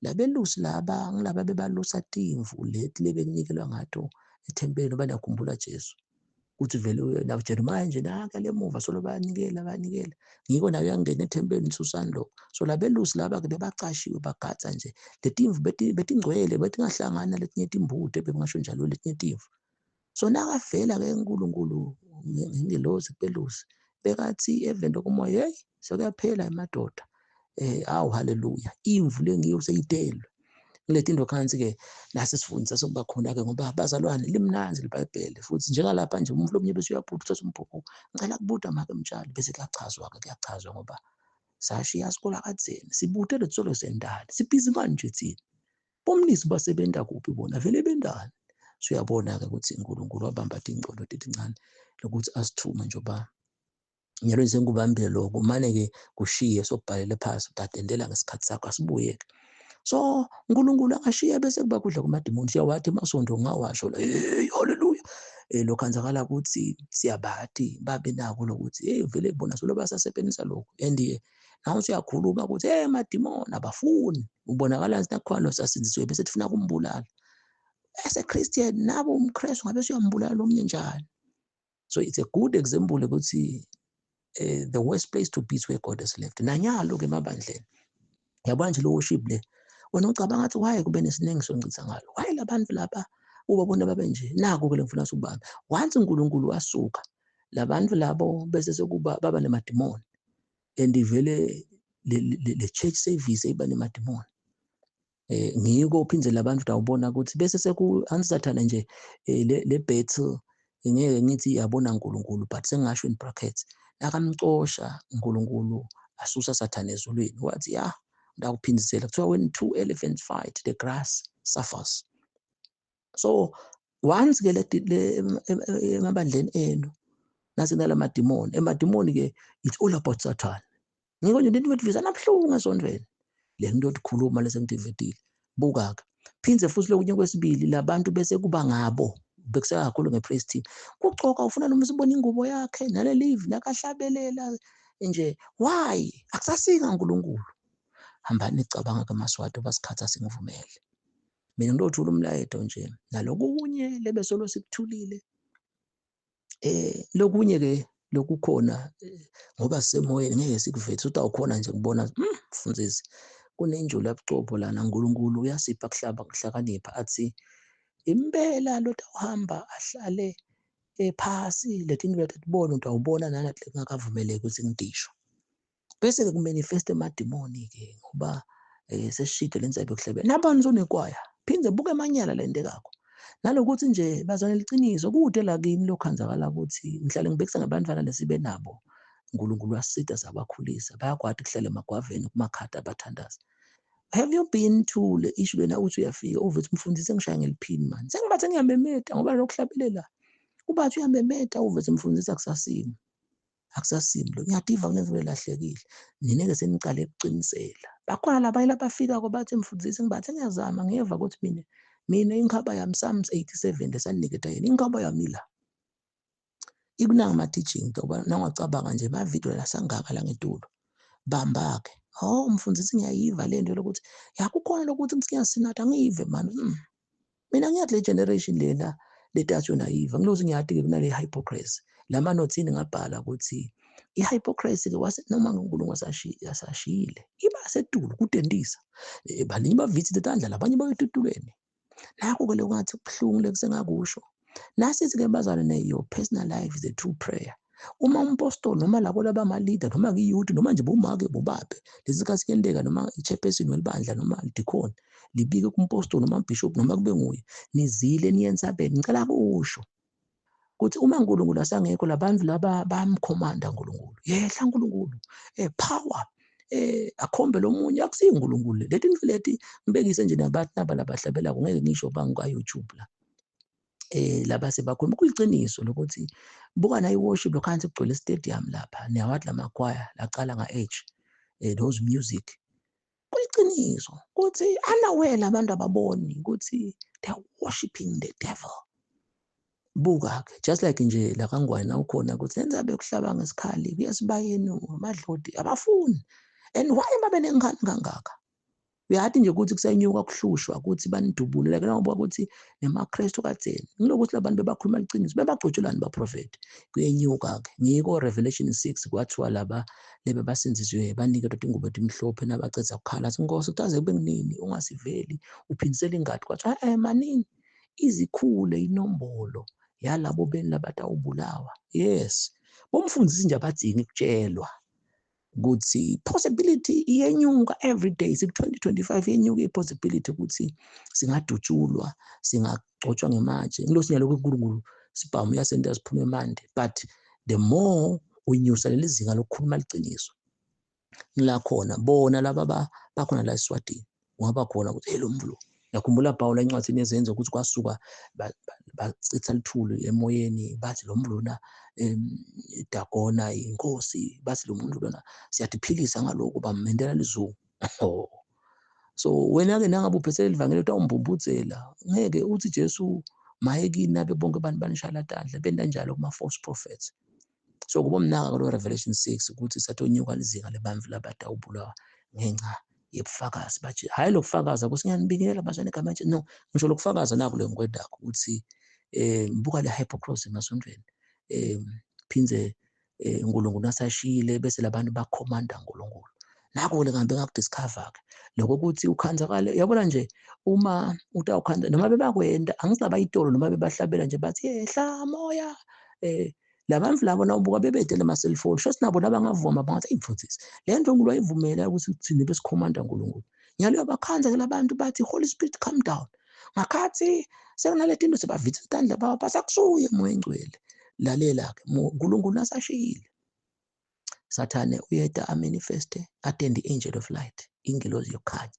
labelusi laba ngilaba bebalusa timvu leti lebekunikelwa ngato ethempelini banakhumbula Jesu ukuthi vele na Jeremiah nje naka lemuva solo bayanikela bayanikela ngiko nayo yangena ethempelini Susan lo. So labelusi laba ke bebacashiwe bagatha nje letimvu betingcwele betingahlangana letinye timbuti bekungasho njalo letinye timvu. So nakavela ke uNkulunkulu ngelozi kubelusi bekathi eveni lokumoya hey sekuyaphela emadoda awu haleluya imvu lengiyo seyitelwe. Ngileti into khansi ke nase sifundisa sokuba khona ke ngoba bazalwane limnanzi iBhayibheli futhi njengalapha nje umuntu lomnye bese uyabhuda uthatha umbhobho ngicela kubuda make mtshali bese kuyachazwa ke kuyachazwa ngoba sashiya isikole kadzeni sibute letsolo sendali sibhizi manje thina bomnisi basebenta kuphi bona vele bendani. So uyabona ke ukuthi uNkulunkulu wabamba tingcolo letincane lokuthi asithume njengoba nyalo sengubambile lokho mane ke kushiye sokubhalele phansi utatendela ngesikhathi sakho asibuye ke. So uNkulunkulu angashiya bese kuba kudla kumadimoni. Siyawathi amasonto ngawasho la, hey haleluya. Lokho anzakala ukuthi siyabathi babe nako lokuthi hey vele bona solo basasebenzisa lokho. And nawe usuyakhuluma ukuthi hey madimoni abafuni, ubonakala sinakhona sasindisiwe bese tifuna kumbulala. As a Christian nabo umKristu ngabe suyambulala omunye njani? So it's a good example ukuthi the worst place to be is where God has left. Nanyalo ke emabandleni yabona nje lo worship le, wena ucabanga ukuthi why kube nesiningi soncitha ngalo, why labantu laba ubabona babe nje. Naku ke lengifuna ukubamba, once uNkulunkulu wasuka labantu labo bese sekuba baba nemadimoni, and vele le church service iba nemadimoni. Ngiko uphindze labantu awubona ukuthi bese seku ansathana nje le battle ngeke ngithi yabona uNkulunkulu, but sengasho in brackets nakamcosha uNkulunkulu asusa Sathane ezulwini, wathi ya ndakuphindisela. Kuthiwa when two elephants fight the grass suffers. So once ke le emabandleni enu nase nalamadimoni, emadimoni ke it's all about Satan. Ngiko nje into ethi vizana buhlungu esontweni le nto okhuluma lesengidivetile. Buka ke phindze futhi lokunye kwesibili labantu bese kuba ngabo bekuseka kakhulu ngepraise team kucoka ufuna noma usibona ingubo yakhe nale live nakahlabelela nje, why akusasinga uNkulunkulu. Hambani nicabanga ke Maswati basikhatha singivumele mina ngiyothula umlayeto nje nalokunye lebesolo sikuthulile. Lokunye ke lokukhona ngoba sisemoyeni ngeke sikuvethe uthi awukhona nje ngibona mfundisi kunenjulo yabucopho lana. uNkulunkulu uyasipha kuhlaba kuhlakanipha athi impela lo uhamba ahlale ephasi letinto letibona utawubona nanathi kungakavumeleki ukuthi ngidisho. Bese ke kumanifest emadimoni ke ngoba sesishide lenza bekuhlebela nabantu sonekwaya phinde buke amanyala lento kakho nalokuthi nje bazwane liqiniso kude la kimi lokhanzakala ukuthi ngihlale ngibekisa ngabantwana lesibe nabo. uNkulunkulu wasida sabakhulisa bayakwati kuhlala emagwaveni kumakhadi abathandaza. Have you been to le issue lena uthi uyafika uvuthi mfundisi ngishaya ngeliphini man sengibathe ngiyamemeta ngoba lokuhlabelela ubathi uyamemeta uvuthi mfundisi akusasimi akusasimi lo ngiyadiva kunento elahlekile nina ke senicale ukuqinisela. Bakhona labanye labafika bathi mfundisi ngibathe ngiyazama ngiyeva ukuthi mina inkhaba yami Psalms 87 lesaniketa yena inkhaba yami la ikunanga ama teaching ngoba nangacabanga nje ma video la sangaka la ngetulo bamba ke oh mfundisi ngiyayiva le nto lokuthi yakukhona lokuthi ngiyasinatha ngiyive man. Mina ngiyathi le generation lena letathu nayiva ngilozi ngiyathi ke kunale hypocrisy lama nothini ngabhala ukuthi ihypocrisy ke wase noma uNkulunkulu asashiyile iba sedulo kudendisa balinye bavithi letandla labanye bayitutulweni. Nakho ke lokwathi kubuhlungu lekusengakusho nasithi ke bazalwane your personal life is a true prayer. Uma umpostoli noma labo labama leader noma kiyouth noma nje bomake bobabe lesikhathi kuyenteka noma ichairperson welibandla noma deacon libike kumpostoli noma bishop noma kube nguye nizile niyensabeni. Ngicela kusho ukuthi uma uNkulunkulu asangekho labantu laba bayamkhomanda uNkulunkulu, yehla uNkulunkulu power akhombe lomunye akusiyo uNkulunkulu. Leti leti ngibekise nje nabantu naba labahlabela ngeke ngisho bangwa YouTube la laba sebakhuluma kuliqiniso lokuthi buka na iworship lokhansi kugcwele stadium lapha niyawathi lamakhwaya laqala nga H those music kuliqiniso ukuthi anawela abantu ababoni ukuthi they are worshiping the devil. Buka ke just like nje la kaNgwane na ukhona ukuthi lenza bekuhlaba ngesikhali kuyasibayeni amadloti abafuni and why babe nengane kangaka. Uyathi nje ukuthi kusenyuka kuhlushwa ukuthi banidubule like ngoba ukuthi nemaKristu katheni ngilokuthi labantu bebakhuluma iqiniso bebagcotshelani baprofeti kuyenyuka ke ngiko Revelation 6 kwathiwa laba lebe basinzizwe baniketwa ingubo etimhlophe nabacetha ukukhala athi Nkosi utaze kube nginini ungasiveli uphindisela ingadi kwathiwa manini izikhule inombolo yalabo beni labatawubulawa. Yes bomfundisi nje abadzingi ukutshelwa ukuthi possibility iyenyuka every day siku 2025 iyenyuka ipossibility ukuthi singadutshulwa singagcotshwa ngematshe ngilosinya lokho uNkulunkulu sibhamu uyasenta siphume emande but the more unyusa leli zinga lokukhuluma liqiniso ngila khona bona laba bakhona la eSwatini ungaba khona ukuthi hey lo mvulo ngiyakhumbula Paul encwadini yezenzo ukuthi kwasuka bachitha lithulu emoyeni bathi lo mvulo na Dagona inkosi bathi lo muntu lona siyadiphilisa ngalokho bamendela lizungu. So wena-ke nangabe uphethe leli utawumbumbudzela ngeke uthi Jesu maye kini nabe bonke abantu banishala tandla benta njalo kuma-false prophets. So kuba mnaka lo Revelation 6 ukuthi satonyuka lizinga lebantfu labatawubulawa ngenxa yebufakazi bathi hhayi lokufakaza ukuthi ngiyanibingelela bazwane igama nje no ngisho lokufakaza naku le ngikwendakho ukuthi ngibuka le hypocrisy emasontweni phindze uNkulunkulu nasashiyile bese labantu bakhomanda uNkulunkulu. Nako le ngihambe ngakudiscover-ke lokho ukuthi ukhanzakale yabona nje uma utawukhanza noma bebakwenda angithi itolo noma bebahlabela nje bathi yehla moya labantu labo nawubuka bebede lama-cellphone sho sinabo labangavuma bangathi eyi mfundisi le nto uNkulunkulu wayivumela ukuthi thina besikhomanda uNkulunkulu. Nyalo bakhanza-ke labantu bathi Holy Spirit come down. Ngakhathi sekunale tinto sebavitha isandla baba basakusuye moya engcwele. Lalela-ke uNkulunkulu nasashiyile Sathane uyeta amanifeste atende i-angel of light ingelozi yokukhanya.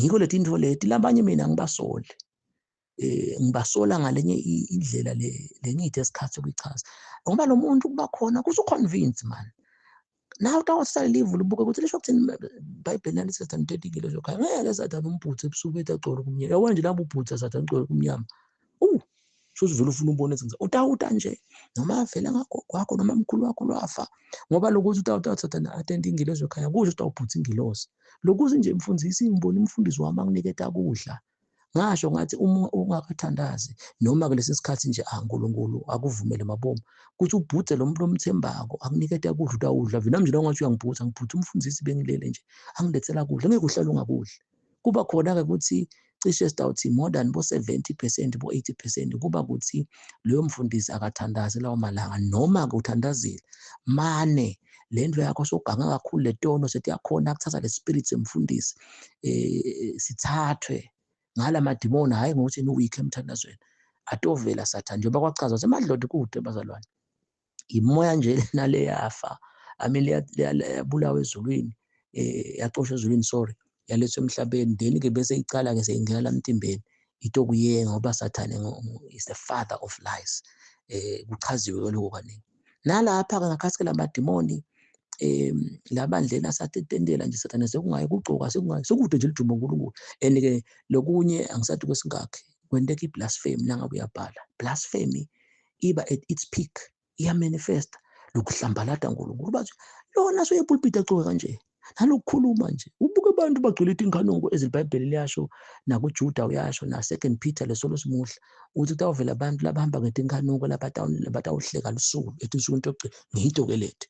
Ngikho leti ntfo leti labanye mina ngibasoli ngibasola ngalenye indlela le lengithe isikhathi sokuyichaza ngoba lo muntu kuba khona kusu-convince man nawe utawusala livu libuke ukuthi lisho kuthini iBhayibheli nalithi Sathane uthethe ingelozi yokukhanya. Ngeke Sathane umbhuthe ebusuku ethi agcwele kumnyama yabona nje lapho ubhutha Sathane ugcwele kumnyama shuthi vele ufuna ubone ukuthi utawuta nje noma vele ngagogo wakho noma mkhulu wakho lwafa ngoba lokuthi utawuta Sathane atente ingelozi yokukhanya kusho ukuthi utawubhutha ingelozi lokuthi nje mfundisi ngibona umfundisi wami anginiketa kudla ngasho ngathi uma ungakathandazi noma kulesi sikhathi nje uNkulunkulu akuvumele mabomu ukuthi ubhuthe lo muntu omthembako akunikete kudla utawudla vele nami nje ungathi uyangibhutha ngibhutha umfundisi bengilele nje angilethela kudla ngeke uhlale ungakudli. Kuba khona-ke ukuthi cishe sitawuthi more than bo 70% bo 80% kuba kuthi leyo mfundisi akathandazi lawo malanga noma-ke uthandazile mane le ndlu yakho soganga kakhulu le tono sethi yakhona kuthatha le spirit semfundisi sithathwe ngala madimoni hhayi ngokuthi ni-weak emthandazweni atovela Sathane njengoba kwachaza ukuthi emadloti kude bazalwane imoya nje nale yafa I mean yabulawa ezulwini yacoshwa ezulwini sorry yalethwa emhlabeni then ke bese icala ke seyingena la mtimbeni itokuyenga ngoba Sathane is the father of lies kuchaziwe lokho kaningi. Nalapha ke ngakhathi ke lamadimoni labandleni asatetendela nje Sathane sekungayi kugcoka sekungayi sekude nje lijumo uNkulunkulu and ke lokunye angisathi kwesingakhe kwenteka iblasphemy nangabe uyabhala blasphemy iba at its peak iyamanifesta lokuhlambalata uNkulunkulu bathi lona soyepulpit agcoke kanje nalokukhuluma nje ubuke abantu bagcwele itinkanuko ezilibhayibheli liyasho nakuJuda uyasho na Second Peter lesolo simuhla uthi kutawuvela abantu labahamba ngetinkanuko labatawuhleka lusuku etinsukwini tokugcina ngito ke leti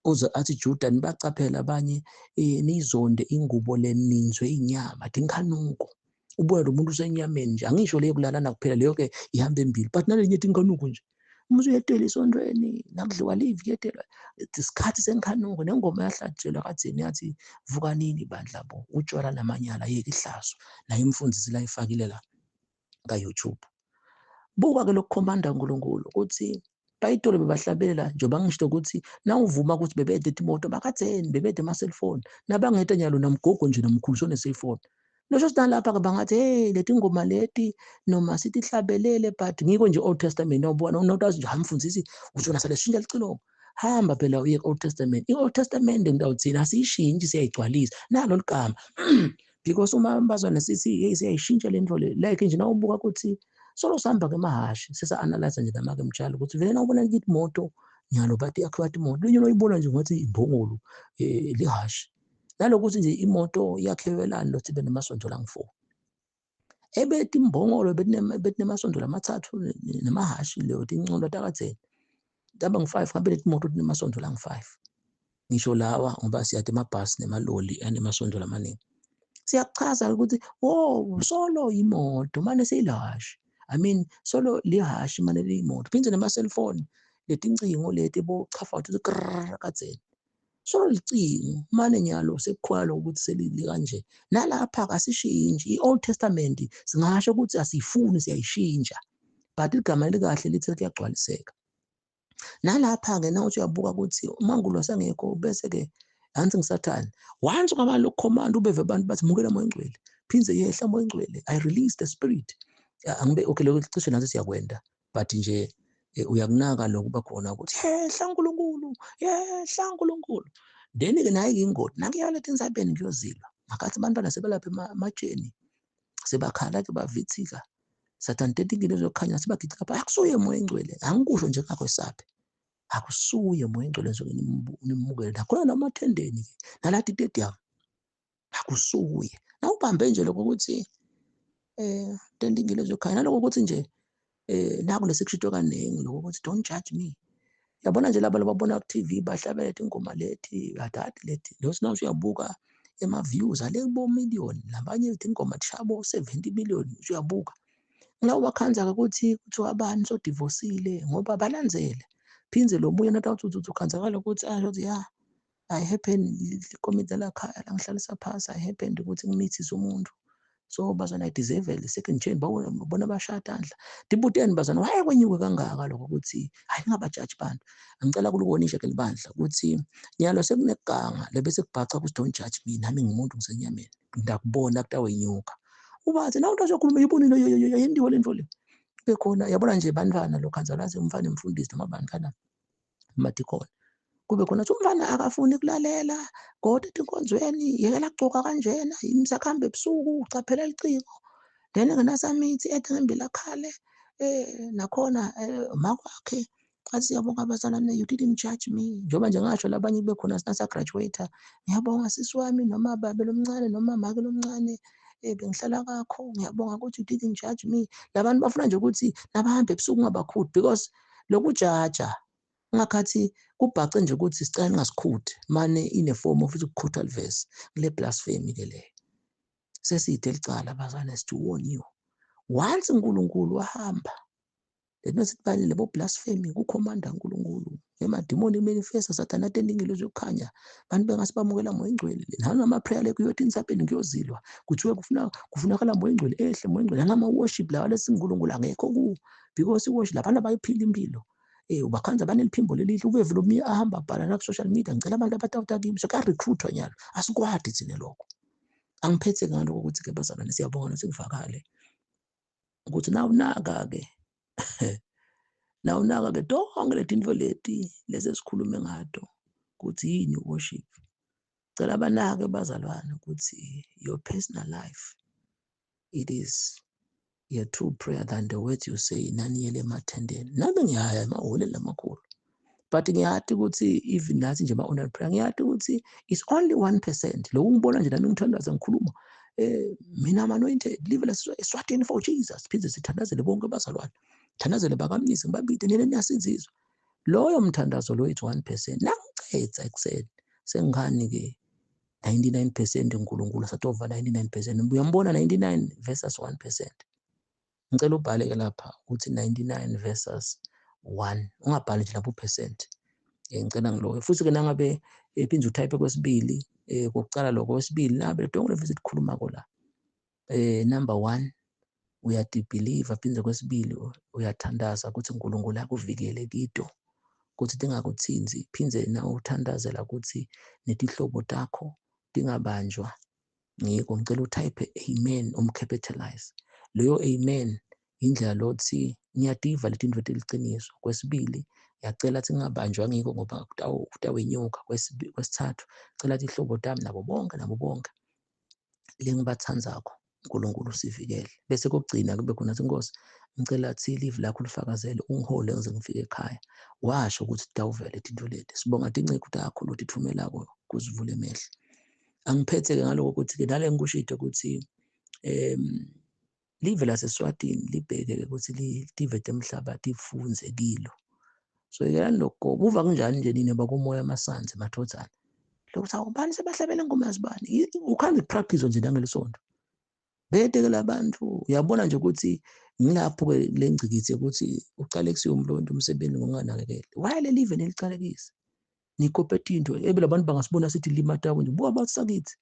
uze athi Juda nibacaphela abanye nizonde ingubo leninzwe inyama tinkanuko ubona lo muntu usenyameni nje angisho leyo kulalana kuphela leyo ke ihamba embili but nalenye tinkanuko nje umuntu uyetela esontweni nakudliwa live kuyetelwa isikhathi senkhanuko nengoma yahlatshelwa kadzeni yathi vukanini bandla bo utshwala namanyala yeke ihlazo naye imfundisi la ifakile la ka-YouTube. Buka ke lokukhomanda uNkulunkulu ukuthi bayitolo bebahlabelela njengoba ngisho ukuthi nawuvuma ukuthi bebede imoto bakadzeni bebede ama-cellphone nabangeta nyalo namgogo nje namkhulu sone-cellphone losho sinalapha ke bangathi hey leti ngoma leti noma sithi hlabelele but ngiko nje Old Testament awubona unotazi nje hamfundisi uthona sale shintsha licilongo hamba phela uye Old Testament i-Old Testament ngitawuthina asiyishintshi siyayigcwalisa nalo ligama because uma bazwana sithi hey siyayishintsha le nto le like nje nawubuka ukuthi solo sihamba ke mahashi sisa analyze nje namake mtshalo ukuthi vele nawubona nje imoto nyalo bathi yakhiwa imoto linye loyibona nje ngathi imbongolo lihashi nalokuthi nje imoto yakhiwelani lothi benemasonto langu-4 ebethi imbongolo betinemasonto lamathathu namahashi leyo tincondo takadzeni taba ngu-5 ngabe leti moto tinemasonto langu-5 ngisho lawa ngoba siyathi amabhasi nemaloli anemasonto lamaningi siyachaza ukuthi oh solo imoto mane seyilahashi I mean solo lihashi mane liyimoto phindze nema-cellphone letincingo leti bochafa uthi krrr kadzeni solo licingo mane nyalo sekukhona lokuthi selili kanje nalapha asishintshi i-Old Testament singasho ukuthi asiyifuni siyayishintsha but igama elikahle lithi kuyagcwaliseka. Nalapha ke nawuthi uyabuka ukuthi umangulo asengekho bese ke ansi ngisathane once kwaba lokukhomanda ubeve abantu bathi mukela moya engcwele phindze yehla moya engcwele I release the spirit angibe okay lokho cishe nathi siyakwenda but nje uyakunaka lokuba khona ukuthi yehla uNkulunkulu yehla uNkulunkulu then ke naye ingoti nakuya lethi insabeni kuyozilwa Ngakhathi abantwana sebelapha ematsheni sebakhala ke bavithika Sathane tetingile zokukhanya sebagicika pha akusuye moya engcwele angikusho nje ngakwesabe akusuye moya engcwele nje nimukele nakhona namathendeni ke nalathi stadium akusuye nawubambe nje lokho ukuthi tetingile zokukhanya naloko ukuthi nje naku lesikushito kaningi lokho ukuthi don't judge me. Yabona nje laba lababona ku TV bahlabela ingoma lethi adati lethi lo sinawo uyabuka ema views ale kubo million labanye ingoma tshabo 70 million uyabuka nglawo bakhanza ukuthi kuthiwa abantu so divorceile ngoba balandzele phinze lo munye nathi uthi ukhanzakala ukuthi asho ukuthi ya I happen ikomiti la khaya la ngihlalisa phasi I happened ukuthi ngimithise umuntu so bazana I deserve the second chain bona bashada andla dibuteni bazana waye kwenyuke kangaka lokho ukuthi hayi ningabajaji bantu. Angicela kulubonisha ke libandla ukuthi nyalo sekuneganga lebese kubhaca ukuthi don't judge me nami ngimuntu ngisenyameni ngidakubona kutawenyuka ubathi nawe uzokhuluma ibonile yendiwe lento le bekhona yabona nje bantwana lokhanzalaze umfana emfundisi noma bantwana madikhona kube khona umfana akafuni kulalela kodwa etinkonzweni yekela kugcoka kanjena imsakhamba ebusuku ucaphela liciko then ngenasamithi ethi ngembila khale nakhona makwakhe athi siyabonga bazalwane you didn't judge me njengoba nje ngasho labanye kube khona sinasa graduate ngiyabonga sisi wami noma babe lomncane noma make lomncane bengihlala kakho ngiyabonga ukuthi you didn't judge me. Labantu bafuna nje ukuthi nabahambe ebusuku ngabakhudi because lokujaja ngakhathi kubhace nje ukuthi sicela ningasikhudi mane ine form of ukukhutha verse kule blasphemy ke le seside licala bazalwane to warn you once uNkulunkulu wahamba lento sibalile lebo blasphemy kukhomanda uNkulunkulu emadimoni manifesta Sathana atendingile zokukhanya abantu bengasibamukela moya engcwele nalama prayer le kuyothi insapeni kuyozilwa kuthiwe kufunakala moya engcwele ehle moya engcwele nalama worship lawa lesinkulunkulu angekho ku because worship labantu abayiphila impilo ubakhanza baneliphimbo lelihle ubevula umye ahamba bhala na ku social media ngicela abantu abatawuta kimi so ka recruitwa nyalo asikwadi thina lokho. Angiphethe ngalokho ukuthi ke bazalwane siyabonga nokuthi ukuthi nawunaka ke nawunaka ke tonke letinto leti lezi esikhulume ngato ukuthi yini worship. Cela banake bazalwane ukuthi your personal life it is your true prayer than the words you say naniyele emathendeni. Nami ngiyaya emahholeni lamakhulu but ngiyati ukuthi even nathi nje ma-online prayer ngiyati ukuthi it's only 1% lokhu ngibona nje nami ngithandaza ngikhuluma mina I'm anointed live Eswatini for Jesus phinde sithandazele bonke abazalwane thandazele bakamnisi ngibabide nina niyasinzizwa loyo mthandazo lo it's 1% nangicetha ekuseni sengani ke 99% uNkulunkulu satova 99% uyambona 99 versus 1%. Ngicela ubhale ke lapha ukuthi 99 versus 1 ungabhali nje lapho percent ngicela ngiloyo futhi ke nangabe phinde utype kwesibili kokucala lokho kwesibili nabe donke le visit khuluma ko la number 1 uyadibelieve phinde kwesibili uyathandaza ukuthi uNkulunkulu akuvikele kito ukuthi tingakuthinzi phinde na uthandazela ukuthi netihlobo takho tingabanjwa ngiko. Ngicela utype amen umcapitalize leyo amen indlela lothi ngiyadiva letinto leliciniso. Kwesibili ngiyacela ukuthi ngingabanjwa ngiko ngoba kutawenyuka. Kwesithathu cela tihlobo tami nabo bonke lengibathandzako uNkulunkulu usivikele. Bese kokugcina kube khona Inkosi ngicela thi live lakho lifakazele ungihole ngize ngifike ekhaya washo ukuthi tawuvela itinto leti. Sibonga tinciko takho lotithumelako kuzivula emehlo. Angiphethe ke ngaloko ukuthi ke nale ngikushito ukuthi live laseSwatini libheke ukuthi live temhlaba tifunze kilo. So yekelani lokho buva kanjani nje nina bakumoya amasanzi mathothana lokuthi awubani sebahlabela ingoma yazibani ukhanze practice nje nangelisonto bete ke labantu uyabona nje ukuthi ngilapho ke lengcikithi ukuthi uqale kusiyo umlondo umsebenzi ngokunganakekeli why le live nelicalekise nikope into ebela abantu bangasibona sithi limata nje buka basakithi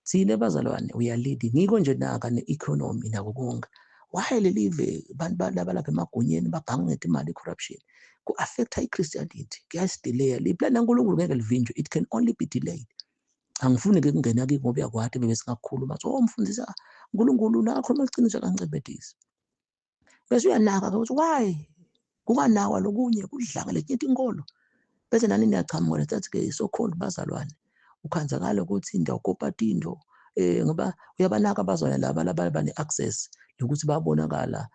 thina bazalwane uyalidi ngiko nje naka ne-economy nako konke why le live abantu balapha emagunyeni baganga imali corruption ku-affecta i-Christianity kuyasidelaya le plan kaNkulunkulu ngeke livinjwe it can only be delayed. Angifuni ke kungena ke ngoba uyakwati bebe singakhuluma so umfundisa uNkulunkulu nakhuluma iqiniso kancebedisi bese uyanaka ke ukuthi why kunganakwa lokunye kudlanga letinye inkolo bese nani niyachamuka lethathi ke so called bazalwane ukhanzakala ukuthi indawo kopa tinto Ngoba uyabanaka abazwana laba laba bane-access lokuthi babonakala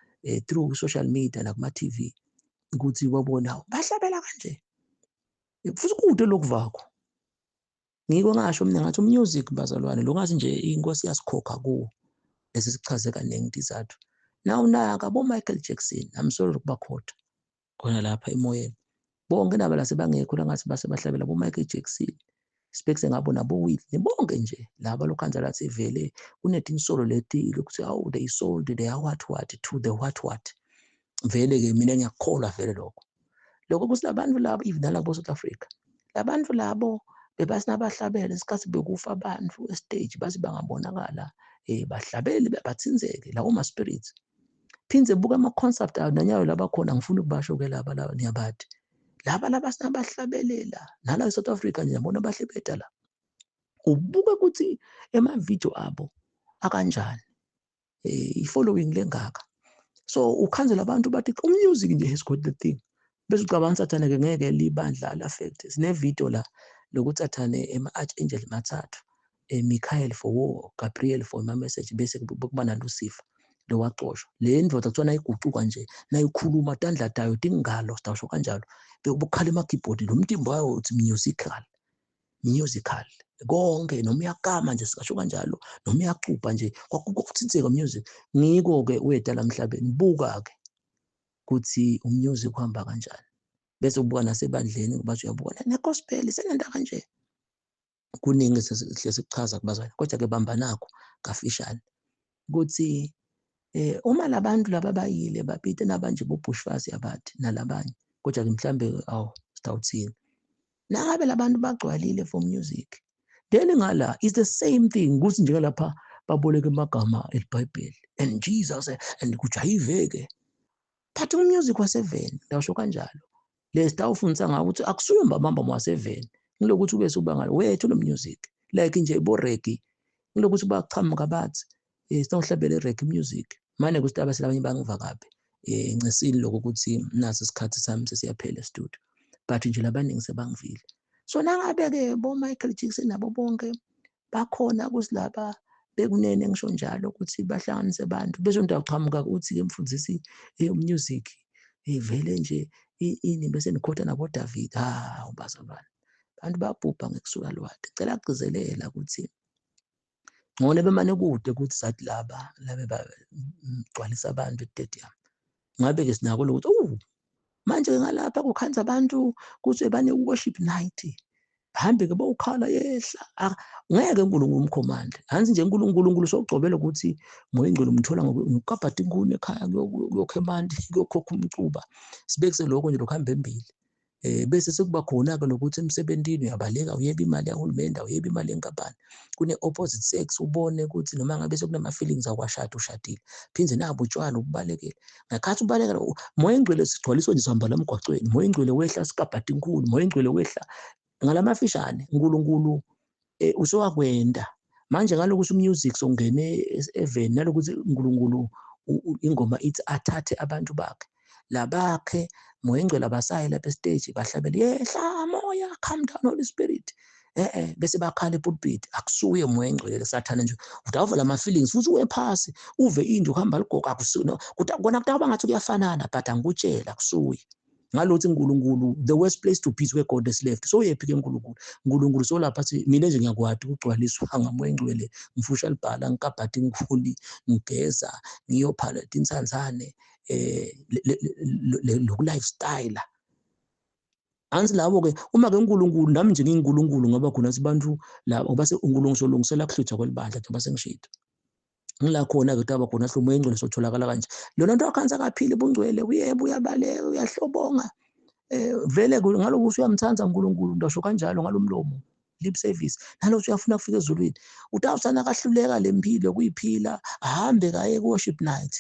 through social media nakuma-TV ukuthi babona bahlabela kanje, futhi kude lokuvakho. Ngiko ngasho mina ngathi umusic bazalwane lo ngathi nje inkosi yasikhokha kuwo, lesi sichaze kaningi tizathu. Nawunaka bo Michael Jackson, I'm sorry ukubakhotha khona lapha emoyeni, bonke naba la sebangekho la ngathi base bahlabela bo Michael Jackson, sibhekise ngabo nabo Whitney, bonke nje laba lokhanza lathi vele kunetinsolo leti lokuthi awu they sold their what what to the what what. Vele ke mina ngiyakukholwa vele lokho lokho ukuthi labantu labo even nalabo South Africa, labantu labo bebasinabahlabela isikhathi bekufa abantu estage, bathi bangabonakala bahlabele bathinzeke lawo ma spirits. Phindze buka ama concept ayo nanyawo labakhona, ngifuna ukubasho ke laba laba niyabathi laba laba sinabahlabelela nala eSouth Africa nje yabona bahlebeda la, ubuke ukuthi ema video abo akanjani, i-following lengaka. So ukhanzela abantu bathi umusic nje has got the thing, bese ucabanga sathane ke ngeke libandla la affect. Sine video la lokuthi sathane ema archangel mathathu, Michael for war, Gabriel for my message, bese kuba na Lucifer lo waxoshwa. Le ndoda kuthiwa nayigucuka nje nayikhuluma tandla tayo tingalo sitawusho kanjalo, bekukhala ema-keyboard, lo mtimba wayo uthi musical musical konke, noma uyakama nje singasho kanjalo, noma uyacupha nje kwakuthintseka music. Ngiko-ke weda la emhlabeni, buka-ke ukuthi umusic uhamba kanjani, bese ubuka nasebandleni kubathi uyabuka ne-gospel senenta kanje. Kuningi sihle sikuchaza kubazali, kodwa-ke bamba nakho kafishane ukuthi uma labantu laba bayile bapite nabanje bo-Bushfast yabathi nalabanye, kodwa-ke mhlambe awu sitawuthini nangabe labantu bagcwalile for music, then ngala is the same thing ukuthi njengalapha baboleka amagama eliBhayibheli and Jesus and kujayiveke, but umusic waseveni ndawusho kanjalo. Lesitawufundisa ngawo ukuthi akusuye mbambamba waseveni, ngilokuthi ube subangalo wethu lo music like nje bo reggae, ngilokuthi bachamuka bathi sitawuhlabela reggae music manje kuthi abaselabanye bangiva kabi ncisini lokho ukuthi naso isikhathi sami sesiyaphela studio, but nje labaningi sebangivile. So nangabe ke bo Michael Jackson nabo bonke bakhona kusilaba bekunene ngisho njalo ukuthi bahlanganise abantu, bese umuntu aqhamuka uthi ke mfundisi music vele nje ini bese nikhotha nabo David. Ha ubazalwane abantu babhubha ngekusuka lwati. Cela kugcizelela ukuthi ngone bemane kude ukuthi sathi laba labe bagcwalisa abantu estadium, ngabe ke sinako lokuthi manje ngalapha kukhanza abantu kuthi bane worship night, hambe ke bawukhala yehla, ngeke uNkulunkulu umkhomande. Hansi nje uNkulunkulu sokugcobela ukuthi moya ingcwele umthola ngokukabhada inkuni ekhaya kuyokha emanti kuyokhokha umcuba, sibekise lokho nje lokuhamba embili. Bese sekuba khona ke lokuthi emsebentini uyabaleka uyeba imali yahulumende, uyeba imali yenkampani, kune opposite sex ubone ukuthi noma ngabe sekunama feelings akwashada ushadile, phinde nabo utshwala ububalekele ngakhathi ubalekela moya ingcwele sigcwaliswa nje sihamba lamgwaqweni, moya ingcwele wehla sikabhada inkuni, moya ingcwele wehla ngalamafishane. uNkulunkulu usowakwenda manje ngalokuthi umusic songene eveni nalokuthi uNkulunkulu ingoma ithi athathe abantu bakhe labakhe moya ingcwele abasayi lapha estage bahlabele yehla moya calm down Holy Spirit bese bakhala epulpit. Akusuye moya ingcwele sathana nje udavula ama feelings futhi uwe phasi uve into uhamba ligogo akusuye kona kutaba ngathi kuyafanana, but angikutshela akusuye ngalothi uNkulunkulu the worst place to be is where God has left. So uyephi ke uNkulunkulu? uNkulunkulu solapha athi mina nje ngiyakwati ukugcwaliswa ngamoya engcwele, ngifusha libhala ngikabhadi ngikhuli ngigeza ngiyophala tinsanzane loku lifestyle. Anzi labo ke uma ke uNkulunkulu nami nje nginguNkulunkulu ngoba khona sibantu labo base uNkulunkulu solungisela kuhlutha kwelibandla njengoba sengishilo. Ngila khona ke taba khona hlumo engcwele sotholakala kanje. Lona nto akhanza kaphili bungcwele uyebo uyabaleka uyahlobonga. Vele ngaloku usuyamthanda uNkulunkulu ndasho kanjalo ngalomlomo lip service nalokuthi uyafuna kufika ezulwini. Utawusana kahluleka lempilo kuyiphila ahambe kaye ku worship night.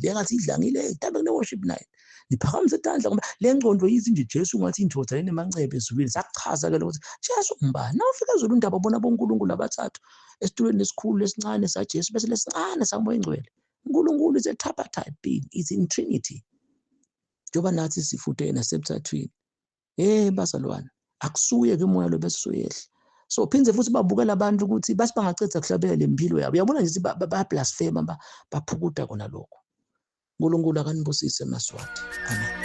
Le ngathi idlangile tabe kune worship night. Niphakamise itandla ngoba le ngqondo yithi nje Jesu ngathi indoda enemancebe ezulwini. Sakuchaza ke lokho Jesu ngubani? Nawufika ezulwini ndaba bona boNkulunkulu abathathu esitulweni lesikhulu lesincane saJesu bese lesincane samoya ingcwele. uNkulunkulu is a tripartite being, is in Trinity. Njengoba nathi sifuthe nasebuthathwini. Bazalwane, akusuye ke umoya lo bese uyehla. So phinde futhi babukela abantu ukuthi bathi bangaceda kuhlabela lempilo yabo, uyabona nje ukuthi bayablasphema, baphukuda kona lokho. uNkulunkulu akanibusise maSwati. Amen.